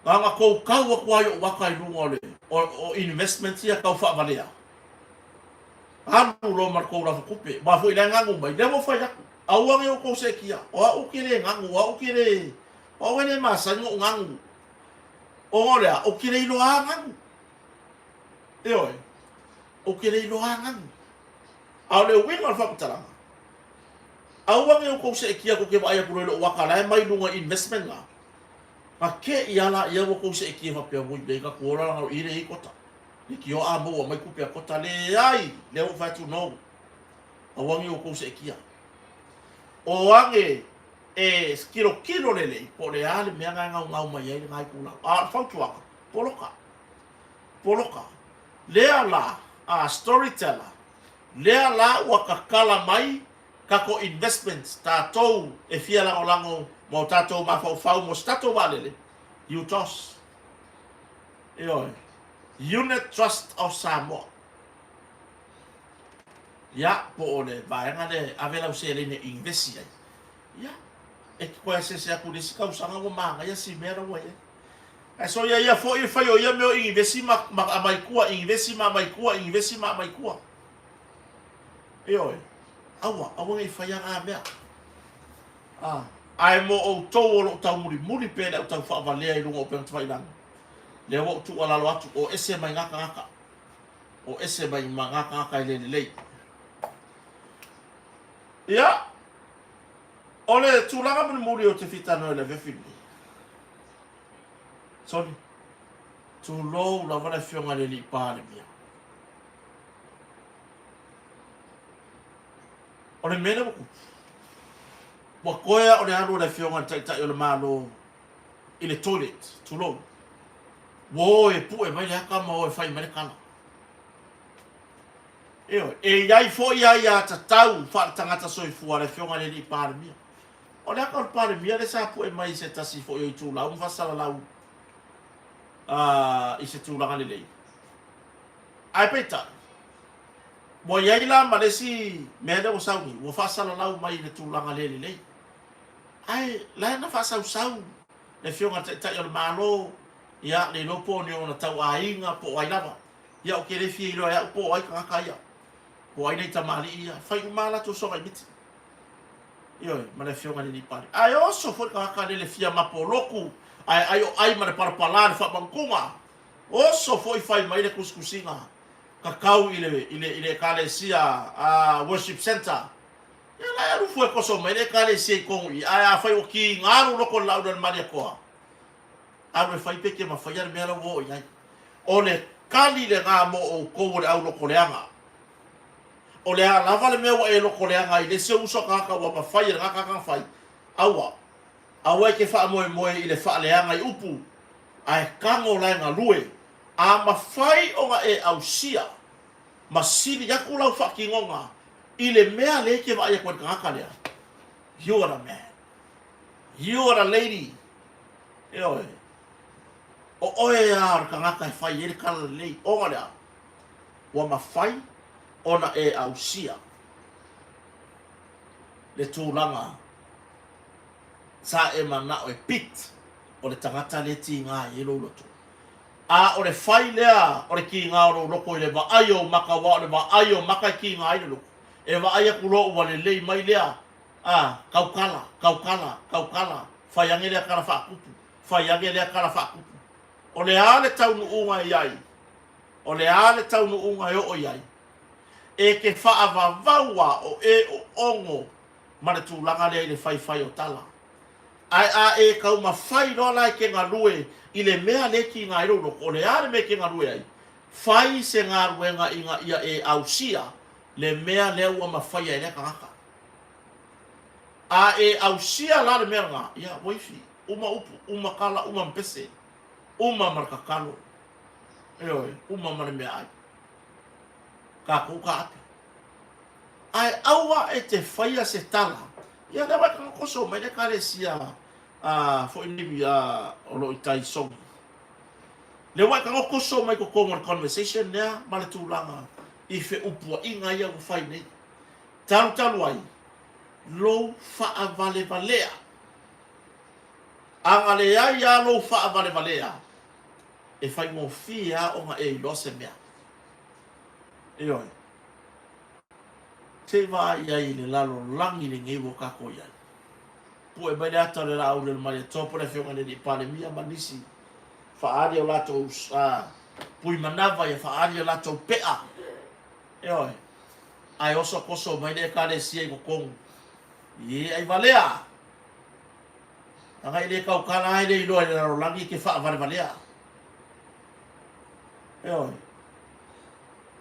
Speaker 1: na ona tou tau atu lava i ou aka i luga o le, o, o investments ia tau faavalea. Alu loa ma le tou lafo tupe. Aua foi la e ganu mai, lea ua fai atu. Aua ne i outou seetia. O au ou te le ganu, o au ou te le, o au e le masani ona ou ganu. Ona o le a? Ou te le iloa lava ganu. Ioe. Ou te le iloa lava ganu. A o le uiga o le faamatalaga, aua ne i outou seetia tou te vaai atu loa i lou aka la e mai luga i investment la, na te i lava laia ua outou seetia faapea, oi lei ka tu ola lana i le i kota. Leitioa a maua mai tupe a kota. Leai! Lea ua ou fai atu, no. Aua ne i outou seetia. O age e tilotilo lelei po o le a le mea na e gaugau mai ai lena itulau. A o le fautuaga, poloka. Poloka. Lea la, a storyteller, lea la ua tatala mai tatou investments, tatou e fia lagolago ma o tatou mafaufau mo se tatou vaalele, UTOS. Ioe. Unit Trust of Samoa. Ia, po o le vaega lea e ave lau seleni e invest ai. Ia, e te toe asiasi atu i le isi tausaga ua manaia si mea la ua i ai. Ae soia ia foi le fai o ia mea o inivesi ma, ma aumai tua, inivesi ma aumai tua, inivesi ma aumai tua. Ioe, aua, aua ne i faia na mea. Ah, ae mo outou o lo o taumulimuli pea i le au taufaavalea i luga o upega tafailagi, lea ua ou tuualalo atu, o ese mai na tagata. O ese mai ma na tagata e le lelei. Ia, o le tulaga mulimuli ou te fia talanoa i le afiafi lenei, sole, tulou lava le Afioga i le Alii Palemia. O le mea lea ua tupu, ua toe lava o le alu a le Afioga i le Taitai o le Malo i le toilet, tulou, ua o e pue mai le ata ma o e fai mai le tala. Ioe, e i ai foi aiatatau faale-tagata soifua a le Afioga i le Alii Palemia. O le ata o le Palemia lea sa pue mai i se tasi foi o itulau ma faasalalau i se tulaga lelei. Ae peitai, ua i ai la ma le isi mea lea ua sau nei, ua faasalalau mai i le tulaga le lelei. Ae la e na faasausau le Afioga i le Taitai o le Malo, ia, le iloa po o ni ona tauaiga po o ai lava. Ia, ou te le fia iloa e au po o ai tagata ia, po o ai nai tamalii ia, fai uma lava latou soga i miti. Ioe, ma le Afioga i le Alii Palemia. Ae oso foi le tagata lele fia mapoloku, ae ai o ai ma le palapala le faamanutuga. Oso foi fai mai le tusitusiga kakau i le, i le, i le Ekalesia Worship Center. Ia la e alu fua e toso mai le Ekalesia i tonu i i, ae afai ua kiga lou loto i le laau i le Malietoa, alu e fai pe te mafaia le mea la ua oo i ai. O le kali lena mo outou o le au lotoleaga. O le a lava le mea ua e lotoleaga ai i le isi ou uso a tagata ua mafai e lena tagata ona fai, aua, aua e te faamoemoe i le faaleaga i upu, ae tago la e galue. A mafai ona e ausia ma sili atu lau faatinoga i le mea lea e te vaai atu ai i le tagata lea, you are the man. You are the lady. Ioe. O oe a o le tagata e fai ai le tala lelei. Ona o le a? Ua mafai ona e ausia le tulaga sa e manao e pit o le tagata lea e tiga ai lou loto. A o le fai lea o le tiga o lou loto i le vaai o ou maka aua o le vaai o maka e tiga ai le loto. E vaai atu loa ua lelei mai lea, a, tautala, tautala, tautala, fai ane lea tala faatupu, fai ane lea tala faatupu. O le a le taunuuga e i ai? O le a le taunuuga e oo i ai? E te faavavau a o e o ono ma le tulaga lea i le faifai o tala. Ae a e taumafai loa la e te galue i le mea lea e tiga ai lou loto, o le a le mea e te galue ai? Fai se galuega ina ia e ausia le mea lea ua mafaia e lea tagata. A e ausia la le mea lena, ia, ua ifi, uma upu, uma tala, uma ma pese, uma ma le tatalo, ioe, uma ma le meaai. Tatou taape. Ae aua e te faia se tala, ia lea ua e toso mai le Ekalesia foi nei o lo o i tai Sogi. Lea ua e tago toso mai totonu o le conversation lea ma le tulaga i feupuaiga ia ua fai nei. Talu talu ai lou faavalevalea. A na leai lava lou faavalevalea, e faigofie lava ona e iloa se mea. Ioe. Se i vaai i ai i le lalolagi lenei ua tatou i ai. Pue mai le ata o le laau i le Malietoa po o le Afioga i le Alii Palemia ma nisi, faaali o latou pui manava, ia faaali o latou pea. Ioe. Ae oso toso mai le Ekalesia i totonu. Ie ai valea. Leaga e le tautala lava e le iloa i le lalolagi e te faavalevalea. Ioe.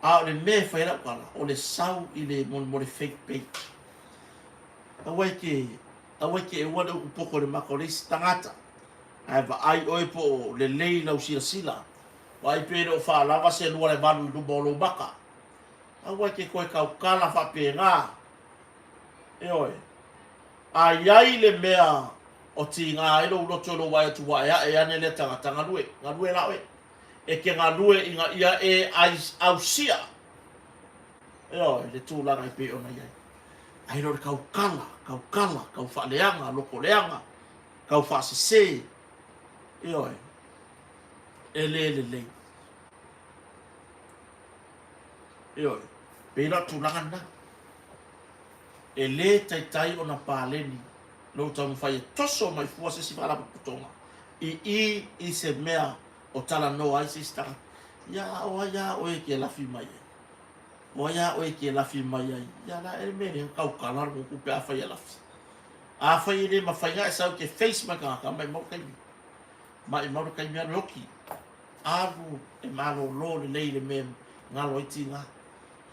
Speaker 1: A o le mea e fai ai lau tala, o le sau i le molemole fake page. Aua e te, aua e te eua le upu poto i le maka o le isi tagata, ae vaai oe po o lelei lau silasila. Vaai pe le o faalava se 28 i luma o lou maka. Aua e te toe tautala faapena. Ioe. A i ai le mea o tiga ai lou loto i lou vaai atu ua aeae ane lea tagata, galue, galue la oe. E te galue ina ia e ausia, ioe, le tulaga e pei ona i ai. Ae le o le tautala, tautala, tau faaleaga, loko leaga, tau faasese, ioe, e le lelei. Ioe, pei la o le tulaga lena. E le taitai ona paleni lou taumafai e toso mai fua se isi faalapotopotoga i i i se mea o talanoa ai se isi tagata. Ia, a o ai a oe e ke lafi mai ai? O ai a oe e ke lafi mai ai? Ia la e le mea lea tautala le moku pe afai e lafi. Afai e le mafai na e sau ke face mai tagata, maimau le taimi. Maimau le taimi alu e oki. Alu e malolo lelei le mea galo ai tiga.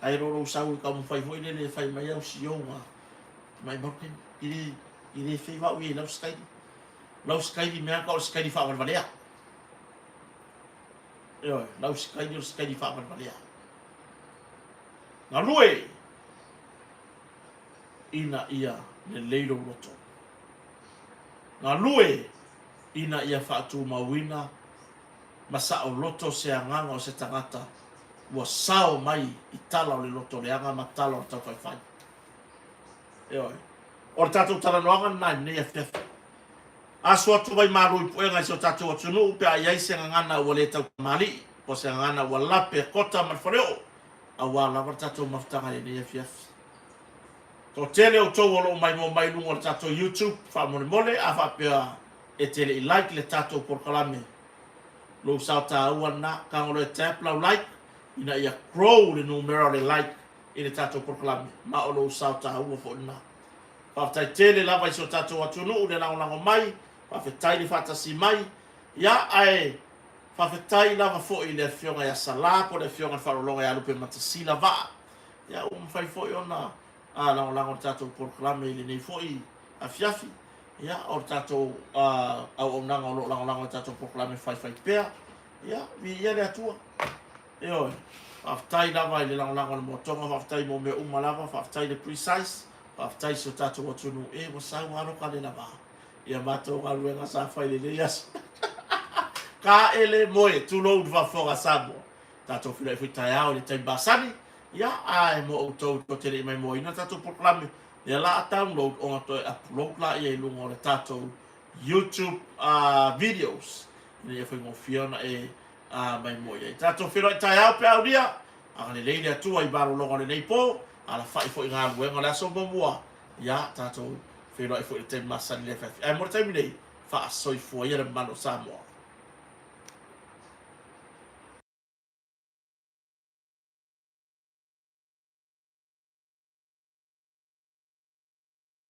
Speaker 1: Ae lo lou sau e taumafai foi lele e fai mai au sioga. Maimau le taimi. I le, i le fei vau i lau skaili. Lau skaili mea ka o le skaili faavalevalea. Ioe, lau skaili o le skaili faavalevalea. Galue ina ia lelei lou loto. Galue ina ia faatumauina ma saoloto se agaga o se tagata ua sao mai i tala o le loto leaga ma tala o le taufaifai. Ioe. O le tatou talanoaga lena i lenei afiafi. Aso atu vai malo i puega i si o tatou atunuu pe a i ai se gagana ua le tautamalii, po o se gagana ua lape kota ma le faleoo, aua lava le tatou mafutaga i lenei afiafi. Toatele outou o lo o maimoa mai i luga o le tatou YouTube, faamolemole a faapea e te le i like le tatou polokalame, lou sao taua lena, tago loa e tap lau like ina ia grow le numera o le like i le tatou polokalame, ma o lou sao taua foi lena. Faafetai tele lava i si o tatou atunuu le lagolago mai, faafetai le faatasi mai, ia ae faafetai lava foi i le Afioga ia Sala po o le Afioga i le Faaaloaloga ia Lupematasila Vaa, ia ua mafai foi ona lagolago i le tatou polokalame i lenei foi afiafi. Ia, o le tatou auaunaga o lo o lagolago i le tatou polokalame faifaipea, ia, viia le Atua. Ioe, faafetai lava i le lagolago a le Moatoga, faafetai mo mea uma lava, faafetai i le Precise, faafetai i si o tatou atunuu, e, ua sau lava lo ka le lava. Ia matou galuega sa fai i lenei aso. Ka ele moe, tulou le faafofoga a Samoa. Tatou feiloai foi taeao i le taimi masani. Ia, ae mo outou tou te le i maimoaina le tatou polokalame, lea la a download ona toe upload laia i luga o le tatou YouTube videos ina ia faigofie ona e maimoa i ai. Tatou feiloai taeao pe aulia, agalelei le Atua i malologa o lenei po, alafai foi i galuega o le aso muamua, ia tatou feiloai foi i le taimi masani i le afiafi. Ae mo le taimi nei, faasoifua ia le mamalu o Samoa.